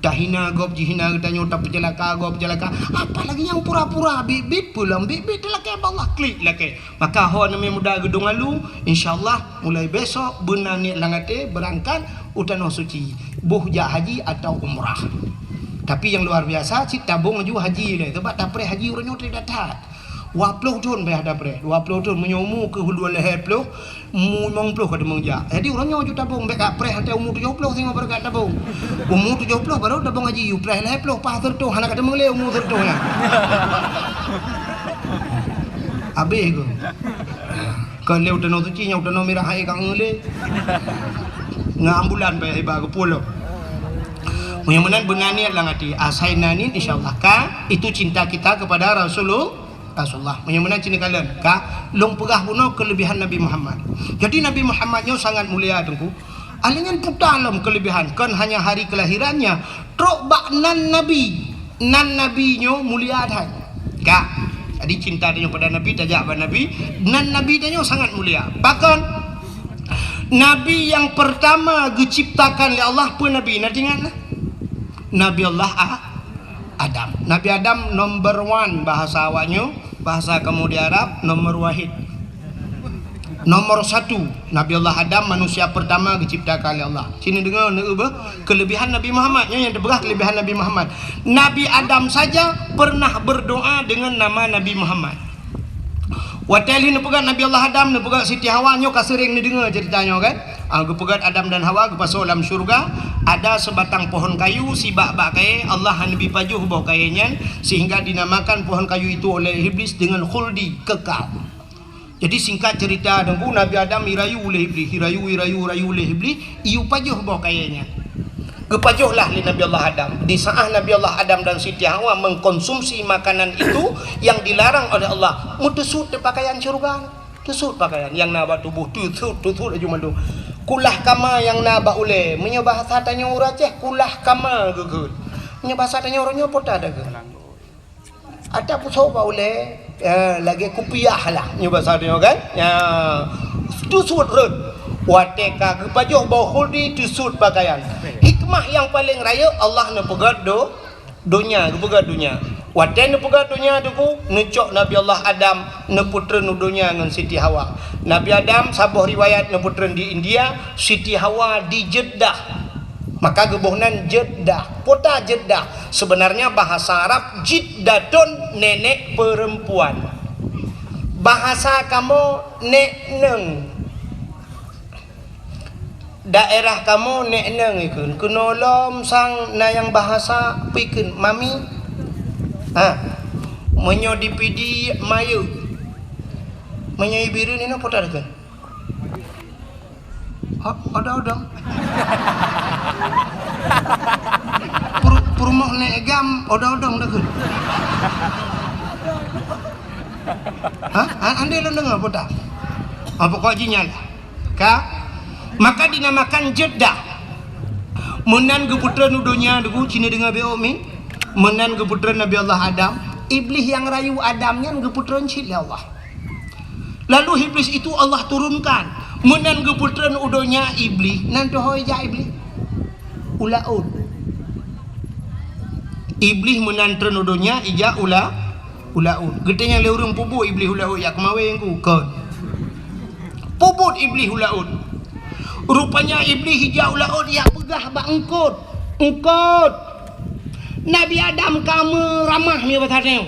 Tahina gob, jihina geutanyoe, tapeuceulaka gob, peuceulaka. Apalagi nyang pura-pura bit-bit, peulom bit-bit, talakée bak Allah, klik lakée. Maka ho aneuk miet muda geudong alu, insya Allah mulai besok beuna niet lam até beurangkat u Tanoh Suci, boh jak haji atau umrah. Tapi nyang luar biasa, cit tabong laju haji lé, sabab tapreh haji uroe nyoe treb that-that. Dua ploh thon payah tapreh, dua ploh thon, meunyoe umu keuh dua lhée ploh, umu limong ploh ka teumeung jak. Jadi uroe nyoe ju tabong, bék ka preh watée umu tujoh ploh singoh baru ka tabong. Umu tujoh ploh baru tabong haji, u preh lhée ploh, paih seureutoh, hana ka teumeung lé umu seureutoh nyan. Habéh keuh. Kon lé u Tanoh Suci, nyoe u Tanoh Mirah hai ka ngeulé. Ngon ambulan payah iba geupulok. Meunyoe meunan beuna niet lam até, asai na niet, insya Allah ka, itu cinta kita kepada Rasulul-, Rasulullah. Meunyoe meunan cit neukalon, ka, lôn peugah bunoe keulebihan Nabi Muhammad. Jadi Nabi Muhammad nyoe sangat mulia, Teungku. Alinyan puta lom keulebihan, kon hanya hari kelahirannya, trok bak nan Nabi. Nan Nabi nyoe mulia that. Ka. Jadi cinta tanyoe pada Nabi, tajak bak Nabi. Nan Nabi tanyoe sangat mulia. Bahkan Nabi yang pertama geuciptakan lé Allah peue Nabi? Na teuingat na? Nabi Allah A-, Adam. Nabi Adam number one bahasa awaknyoe, bahasa kamoe di Arab, nomor wahid. Nomor satu, Nabi Allah Adam manusia pertama geuciptakan lé Allah. Sini deungoe, neueu beuh, keulebihan Nabi Muhammad. Nyoe nyang teupeugah keulebihan Nabi Muhammad. Nabi Adam saja pernah berdoa dengan nama Nabi Muhammad. Watée lheueh neupeugét Nabi Allah Adam, neupeugét Siti Hawa, nyoe ka seuréng neudeungoe ceurita nyoe kan? Ah, geupeugét Adam dan Hawa geupasoe lam syeuruga, ada seubatang pohon kayu, sibak bak kayée, Allah hana neubi pajoh boh kayée nyan, sehingga dinamakan pohon kayu itu oleh Iblis dengan khuldi, kekal. Jadi singkat cerita, Teungku, Nabi Adam irayu lé Iblis, irayu, irayu, irayu lé Iblis, iyue pajoh boh kayée nyan. Geupajoh lah lé Nabi Allah Adam. Di saat Nabi Allah Adam dan Siti Hawa mengkonsumsi makanan itu yang dilarang oleh Allah, meuteusut pakaian syeuruga. Teusut pakaian nyang na bak tuboh, teusut, teusut laju mandum. Kulah kama nyang na bak ulée. Meunyoe bahasa tanyoe ureuëng Aceh, kulah kama geukheun. Meunyoe bahasa tanyoe uroe nyoe, peue ta geukheun? Ata pusoe bak ulée, eh, lagée kupiah lah, nyoe bahasa tanyoe kan? Ya, teusuet rhot. Watée ka geupajoh boh khuldi, teusuet pakaian. Hikmah nyang paleng rayeuk, Allah neupeugét do-, donya, geupeugét donya. Watée neupeugét donya, Teungku, neucok Nabi Allah Adam, neupeutreun u donya ngon Siti Hawa. Nabi Adam, saboh riwayat, neupeutreun di India, Siti Hawa di Jeddah. Maka geuboh nan Jeddah. Kota Jeddah. Sebenarnya bahasa Arab, Jiddatun, nenek perempuan. Bahasa kamoe, nek neng. Daerah kamoe nek neng ikheun, keunoe lom sang na nyang bahasa peue ikheun, mami. Ha. Meunyoe di Pidie, mayeuek. Meunyoe i Bireuen inoe peue ta ikheun? Ho-, odong-odong. Pur-, peurumoh nek Gam, odong-odong ta ikheun. Ha? Ha, andai lôn deungoe peue ta? Ha, pokok jih nyan. Ka? Maka dinamakan Jeddah. Meunan geupeutreun u donya, Teungku, ci neudeungoe beu mi. Meunan geupeutreun Nabi Allah Adam. Iblih nyang rayu Adam nyan geupeutreun cit lé Allah. Lalu Iblis itu Allah turunkan. Meunan geupeutreun u donya Iblih, nan teuhôi jak Iblih? U laôt. Iblih meunan treun u donya, ijak u la-, u laôt. Geutanyong lé ureuëng, "Peue buet Iblih u laôt, jak keumawén ku?" Kon. Peue buet Iblih u laôt? Rupanya Iblih ijak u laôt, jak peugah bak eungkôt. Eungkôt, Nabi Adam ka meuramah, nyoe bahasa tanyoe.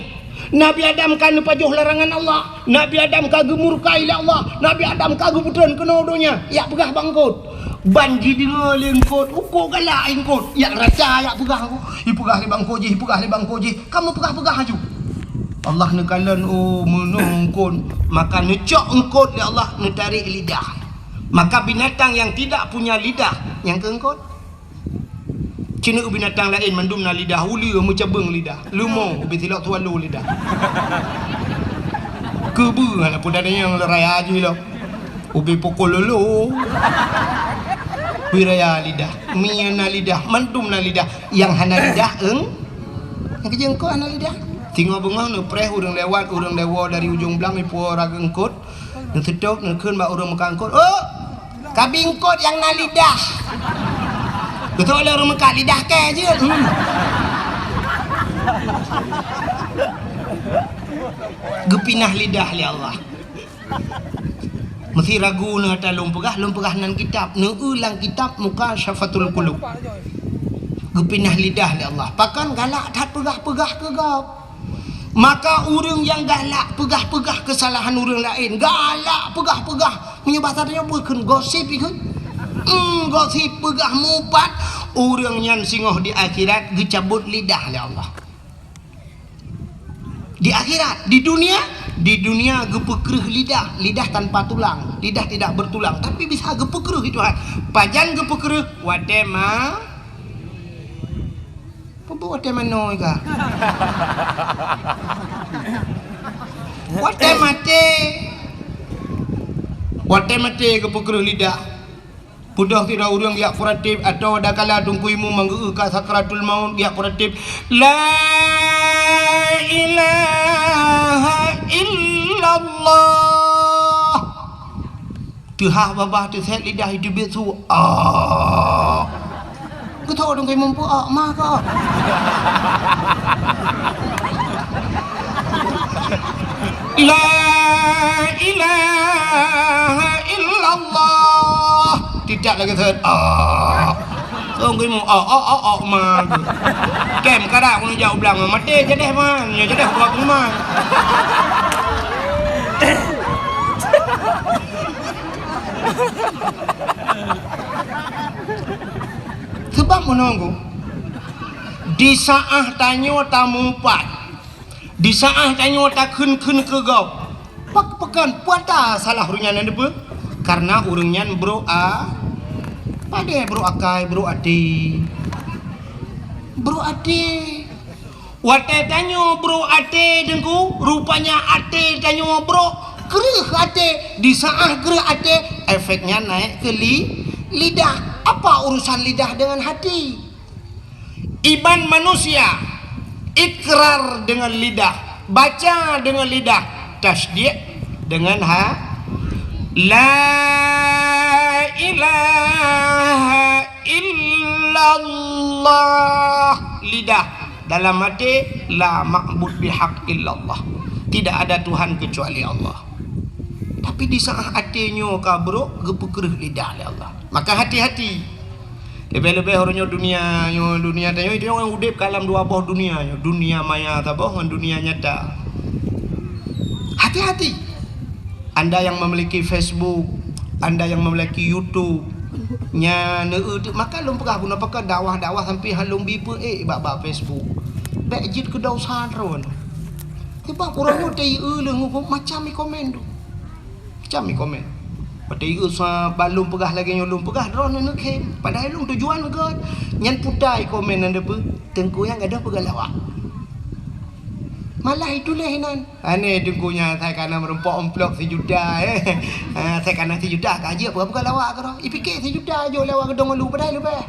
Nabi Adam ka neupajoh larangan Allah. Nabi Adam ka geumurka lé Allah. Nabi Adam ka geupeutreun keunoe u donya. Jak peugah bak eungkôt. Ban jideungoe lé eungkôt, uko galak eungkôt. Jak raca, jak peugah, ipeugah lé bak eungkôt jih, ipeugah lé bak eungkôt jih. Ka meupeugah-peugah laju. Allah neukalon, oh, meunoe eungkôt. Maka neucok eungkôt lé Allah, neutarek lidah. Maka binatang yang tidak punya lidah, nyang keu eungkôt. Ci neueu binatang laén mandum na lidah, uleue meucabeueng lidah, leumo ubé silok swallow lidah. Keubeue hana peue tanyoe raya jih lom. Ubé pukul lolo. Pi raya lidah, mie na lidah, mandum na lidah. Nyang hana lidah, eung-, nyang keu jeuengkot hana lidah. Singoh beungoh neupreh ureuëng lewat, ureuëng lewat dari ujong blang, ipuwoe raga eungkôt. Neuseutôt, neukheun bak ureuëng meukat eungkôt, "Oh, kabi eungkôt nyang na lidah." Beutôi lé ureuëng meukat, lidah kèe jeuet. Hmm. Geupinah lidah lé Allah. Meusi ragu neuh ata lôn peugah, lôn peugah nan kitab, neueu lam kitab Mukasyafatul Qulub. Geupinah lidah lé Allah. Pakon galak that peugah-peugah keu gob. Maka ureuëng nyang galak peugah-peugah keusalahan ureuëng laén, galak peugah-peugah, meunyoe basa tanyoe peue kheun, gosip ikheun. Hmm, gosip peugah mupat, ureuëng nyan singoh di akhirat geucabot lidah lé Allah. Di akhirat, di dunia, di dunia geupeukreuh lidah, lidah tanpa tulang, lidah tidak bertulang, tapi bisa geupeukreuh itu hal. Pajan geupeukreuh, watée ma Peue buet watée manoe ka? Watée maté. Watée maté geupeukreuh lidah. Peudeuh sidroe ureuëng geujak peuratib, atau adakala Teungku Imum nyang geu-eu ka sakratul maut geujak peuratib, "La ilaha illallah." Teuhah babah teusét lidah itu biet su. Ah. Geutho dong kai mumpuk ah, ma ka. La ilaha illallah. Tidak lagi teusét. Ah. Song geumu, oh, oh, oh, oh, ma. Tem kada aku jak u blang, maté jadeh ma, nyo jadeh buat rumah. Sebab menunggu di saat tanyoe tamupat, di saat tanyoe takheun-kheun keu gob, Pak-, pakon, peue ata salah ureuëng nyan, neupeue? Karena ureuëng nyan brok a-, padé brok akai, brok até. Brok até. Watée tanyoe brok até, Teungku, rupanya até tanyoe brok, kreueh até. Di saat kreueh até, efeknya naik ke li-, Lidah, apa urusan lidah dengan hati? Iman manusia, ikrar dengan lidah, baca dengan lidah, tasdiq dengan ha-, la ilaha illallah, lidah. Dalam hati, la ma'bud bihaq illallah. Tidak ada Tuhan kecuali Allah. Tapi di saat até nyoe ka brok, geupeukreuh lidah lé Allah. Maka hati-hati. Leubeh-leubeh uroe nyoe dunia nyoe, dunia tanyoe, itu nyoe udeb ka lam dua boh dunia nyoe. Dunia maya saboh ngon dunia nyata. Hati-hati. Anda yang memiliki Facebook, anda yang memiliki YouTube, nya neu-eu teuk maka lôn peugah guna pakai dakwah-dakwah sampai han lôn bi peuék bak, bak Facebook. Bék jeuet keu dosa droe. Sebab ureuëng nyoe teu-eu leuh ngon macam i komen tu. Macam i komen. Watée i-eu sa ban lôn peugah lagée nyoe lôn peugah droe neuneuk khem. Padahai lôn tujuan gét. Nyan puta i komen nan deupeu, teungku nyang gadôh peugah lawak. Malah ituléh inan. Aneh teungku nyan asai kana meurumpok amplop sijuta, eh. Ah, asai kana sijuta ka jeuet peugah-peugah lawak keudroe. Ipike sijuta jok lé awak geudong malu padahai leubeh.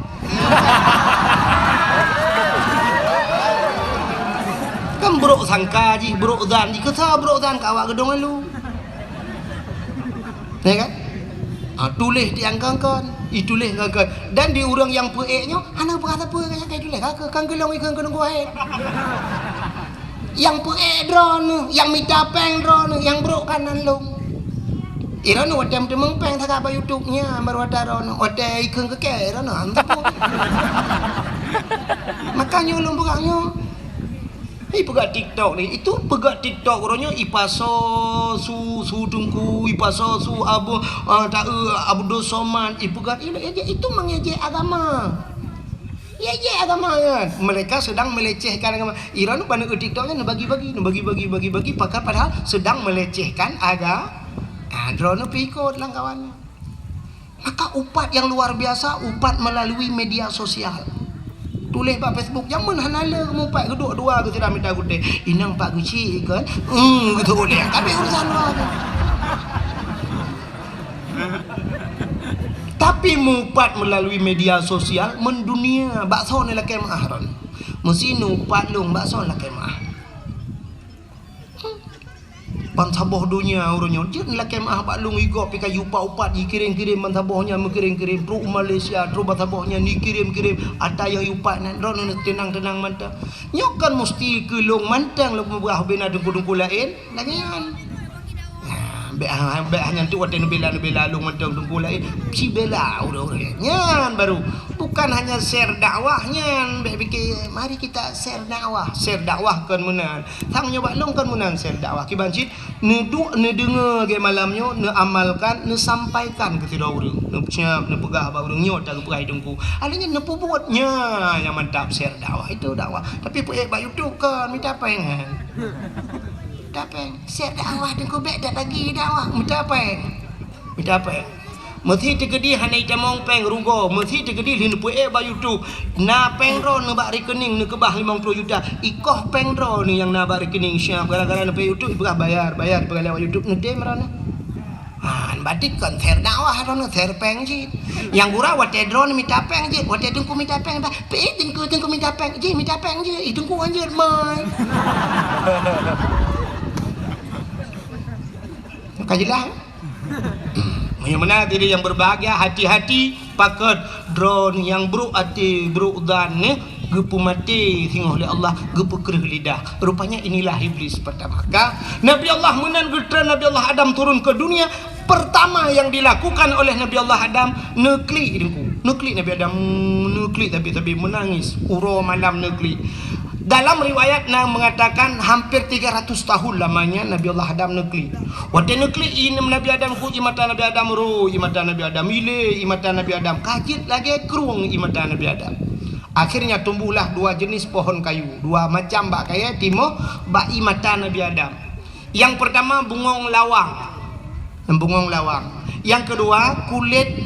Kan brok sangka jih, brok zan jih, keusa brok zan ka awak geudong malu. Ya kan? Ha, tuléh tiang kangkon, ituléh kangkon. Dan di ureuëng nyang peuék nyoe hana peurasa peue nyang ka ituléh kangkon, kangkon lôn ikheun keu nunggu hai. Nyang peuék droeneuh, nyang mita péng droeneuh, nyang brok kanan lôn. Droeneuh watée meuteumong péng saga bak YouTube nyan baru ata droeneuh, watée ikheun keu kée droeneuh hana teupeu. Maka nyoe lôn peugah nyoe. Ipeugah TikTok ni, itu peugah TikTok uroe nyoe ipasoe su, su teungku, ipasoe su Abu, ah, ta-, eh, Abdul Somad, ipeugah itu, itu mengejek agama. Ngejek agama kan. Mereka sedang melecehkan agama. Iran pada TikTok nyan bagi-bagi, bagi-bagi, bagi-bagi, pakar padahal sedang melecehkan aga-, ah, droeneuh pih ikot lam kawan. Maka upat yang luar biasa, upat melalui media sosial. Tuléh bak Facebook, jameun hana le mupat geuduek dua geuh sira mita gutée. Inong pak geuchik kan? Hmm, gitu boleh. Tapi urusan luar tu. Tapi mupat melalui media sosial mendunia, bak soe lakée meuah ron. Meusi nupat lôn bak soe lakée meuah. Bansaboh donya uroe nyoe jeuet lakée meuah bak lôn igop pih ka yupat-upat jikirém-kirém bansaboh nyan meukirém-kirém trok u Malaysia trok bansaboh nyan jikirém-kirém ata nyang yupat nan droeneuh teunang-teunang mantong. Nyoe kan musti keu lôn mantong lôn peugah bina teungku-teungku laén lagée nyan. Nah, bék ha-, bék hanya tu watée neubela-neubela lôn mantong teungku laén sibela ureuëng-ureuëng nyan baru bukan hanya share dakwah nyan bék pike mari kita share dakwah share dakwah kon meunan. Sang nyoe bak lôn kon meunan share dakwah kiban cit neuduek neudeungoe lagée malam nyoe neuamalkan neusampaikan keu sidroe ureuëng neupeugah bak ureuëng nyoe ta geupeugah teungku. Akhirnya neupeubuet nya nyang mantap share dakwah itu dakwah. Tapi peuék bak YouTube kon mita péng kan. Mita péng. Share dakwah teungku bék dak bagi dakwah mita péng. Mita péng. Meusi teukeudi hana itamong péng rugoe, meusi teukeudi lheueh neupeuék bak YouTube. Na péng droeneuh bak rekening neukeubah limong ploh juta. Ikoh péng droeneuh nyang na bak rekening siap gara-gara neupeuék YouTube ipeugah bayar, bayar ipeugah lewat YouTube neutem droeneuh. Ha, berarti kon share dakwah droeneuh, share péng cit. Nyang gura watée droeneuh mita péng cit, watée teungku mita péng bah, pih teungku teungku mita péng, jih mita péng jih, ih teungku anjir mai. Ka jeulaih. Meunyoe meunan hadirin yang berbahagia, hati-hati pakon droeneuh nyang brok até brok zan nyoe geupeumaté singoh lé Allah geupeukreuh lidah. Rupanya inilah iblis pertama. Ka Nabi Allah meunan geutreun Nabi Allah Adam turun ke dunia, pertama yang dilakukan oleh Nabi Allah Adam neuklik teungku. Neuklik Nabi Adam, neuklik tapi tapi menangis. Uroe malam neuklik. Dalam riwayat na mengatakan hampir tiga ratus tahun lamanya Nabi Allah Adam neuklik. Watée neuklik i Nabi Adam ku i mata Nabi Adam ro, i mata Nabi Adam ile, i mata Nabi Adam kajit lagée krueng i mata Nabi Adam. Akhirnya tumbuhlah dua jenis pohon kayu, dua macam bak kayée timoh bak i mata Nabi Adam. Yang pertama bungong lawang. Bungong lawang. Yang kedua kulit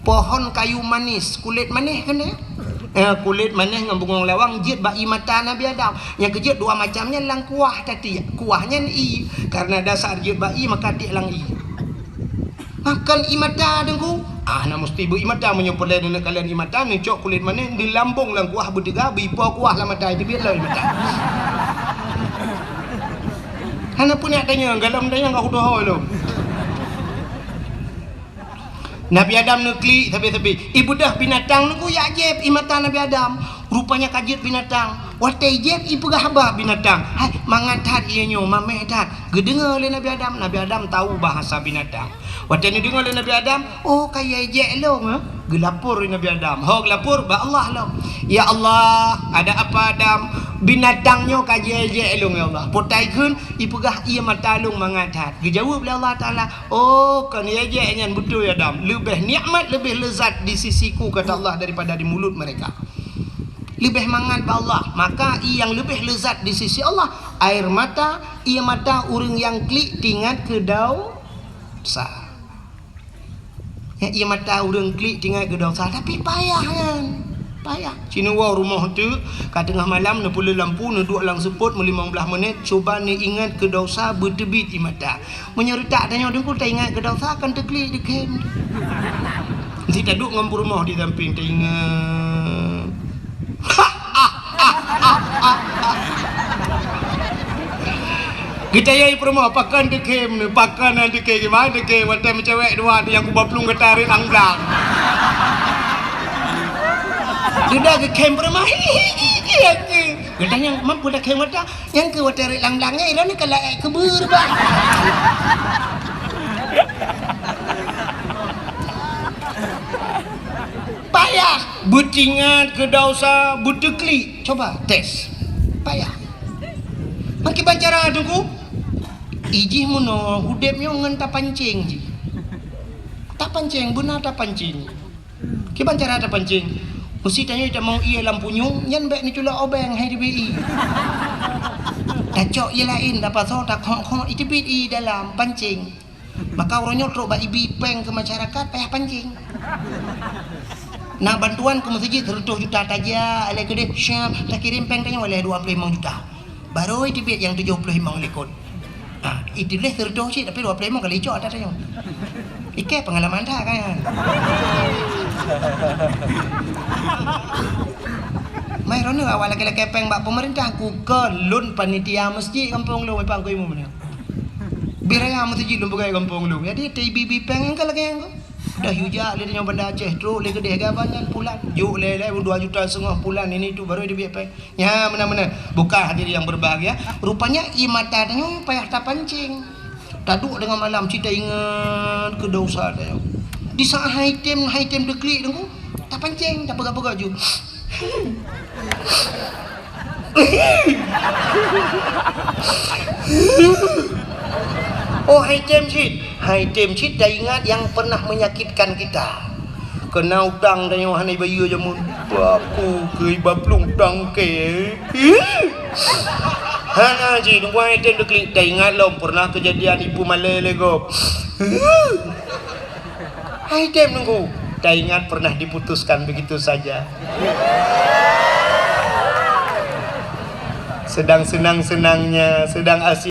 pohon kayu manis, kulit manis kan ya? Eh, kulit manis ngon bungong lawang jeuet bak i mata Nabi Adam. Nyang keujeuet dua macam nyan lam kuah tadi. Kuah nyan i. Karena dasar jeuet bak i maka tiek lam i. Makan i mata teungku. Ah, na musti beu ié mata, meunyoe peureulée neuneuk kalon ié mata, neucok kulét manéh, neulambong lam kuah beuteuga, beuipo kuah lam mata, teubiet lom ié mata. Hana peue neutanyong, galom tanyong ka kutoho lom. Nabi Adam neuklik sabe-sabe. Ibeudôh binatang nunggu jak jieb ié mata Nabi Adam. Rupanya ka jeuet binatang. Watée jieb ipeugah haba binatang. Hai, mangat that ié nyoe, maméh that. Geudeungoe lé Nabi Adam. Nabi Adam tahu bahasa binatang. Watée neudeungoe lé Nabi Adam, "Oh, ka jieb lôn, eh?" Geulapor lé Nabi Adam. Ho geulapor bak Allah lom. "Ya Allah, ada apa Adam? Binatang nyoe ka jieb lôn, ya Allah." Potai kheun, ipeugah ié mata lôn mangat that. Geujaweueb lé Allah Taala, "Oh, kon jieb nyan beutôi Adam. Leubeh nikmat, leubeh lezat di sisiku," kata Allah, "daripada di mulut mereka." Leubeh mangat bak Allah. Maka ié nyang leubeh lezat di sisi Allah, air mata, ié mata ureuëng nyang klik teuingat keu dau- sa. Nyan ié mata ureuëng klik teuingat keu desya, tapi payah nyan. Payah. Sineuk woe rumoh teuk, ka teungoh malam neupeuleueh lampu, neuduek lam seupôt meulimong blaih menit, cuba neuingat keu desya beuteubiet ié mata. Meunyoe reutak tanyoe deungku taingat keu desya, kan teuklik dikhem. Meusti taduek ngon peurumoh di sampéng taingat. Geutanyong peurumoh, "Pakon teukhem nyoe? Pakon han teukhem? Kiban teukhem? Watée meucewek dua tu nyang kuba plueng gata rot lang-lang." Dudoe geukhem peurumoh. Geutanyong, "Man peue takhem gata?" "Nyan keuh watée rot lang-lang nyan, droeneuh ka laék keubeuet, bah." Payah. Beuteuingat keu desya, beuteuklik. Coba tes. Payah. Meukiban cara teungku? Ijih meunoe udeb nyoe ngon tapancéng jih. Tapancéng, beuna tapancéng. Kiban cara tapancéng? Meusti tanyoe tamong ié lam punyueng, nyan bék neuculok obeng hai teubiet ié. Tacok ié laén, tapasoe, takhok-khok, iteubiet ié dalam pancéng. Maka uroe nyoe trok bak ibi péng keu masyarakat payah pancéng. Na bantuan keu meuseujid seureutôh juta tajak, lé keudeh siap takirém péng tanyoe lé dua ploh limong juta. Barô iteubiet nyang tujoh ploh limong likot. Ha, iteubiet seureutôh cit tapi dua ploh limong ka licok ata tanyoe. Ikée peungalaman that kan. Mai droeneuh awak lakée-lakée péng bak peumeurintah, ku keu lôn panitia meuseujid gampông lôn, Pak Guru Imum nyoe. Bit raya meuseujid lôn peugah gampông lôn. Jadi, teuibi-bi péng nyang ka lagée nyan. Dah yue jak lé nyoe Banda Aceh, trok lé keudeh gaban nyan pulan. Jok lé, lé dua juta setengah pulan, ini tu baru dia biar péng. Ya, meunan-meunan. Bukan hadirin yang berbahagia. Rupanya, ié mata tanyoe payah tapancéng. Taduek deungon malam, cit taingat keu desya tanyoe. Di saat hai tem, hai tem teuklik teungku, tapancéng, tapeugah-peugah ju. Oh, hai tem cit. Hai tem cit taingat yang pernah menyakitkan kita. Keu na utang tanyoe hana ibayeue jameun. Baku keu iba plueng tangke. Hana cit, teungku hai tem teuklik. Taingat lom pernah kejadian ibu malée lé gob. Hai tem nunggu, taingat pernah diputuskan begitu saja. Sedang senang-senangnya, sedang asik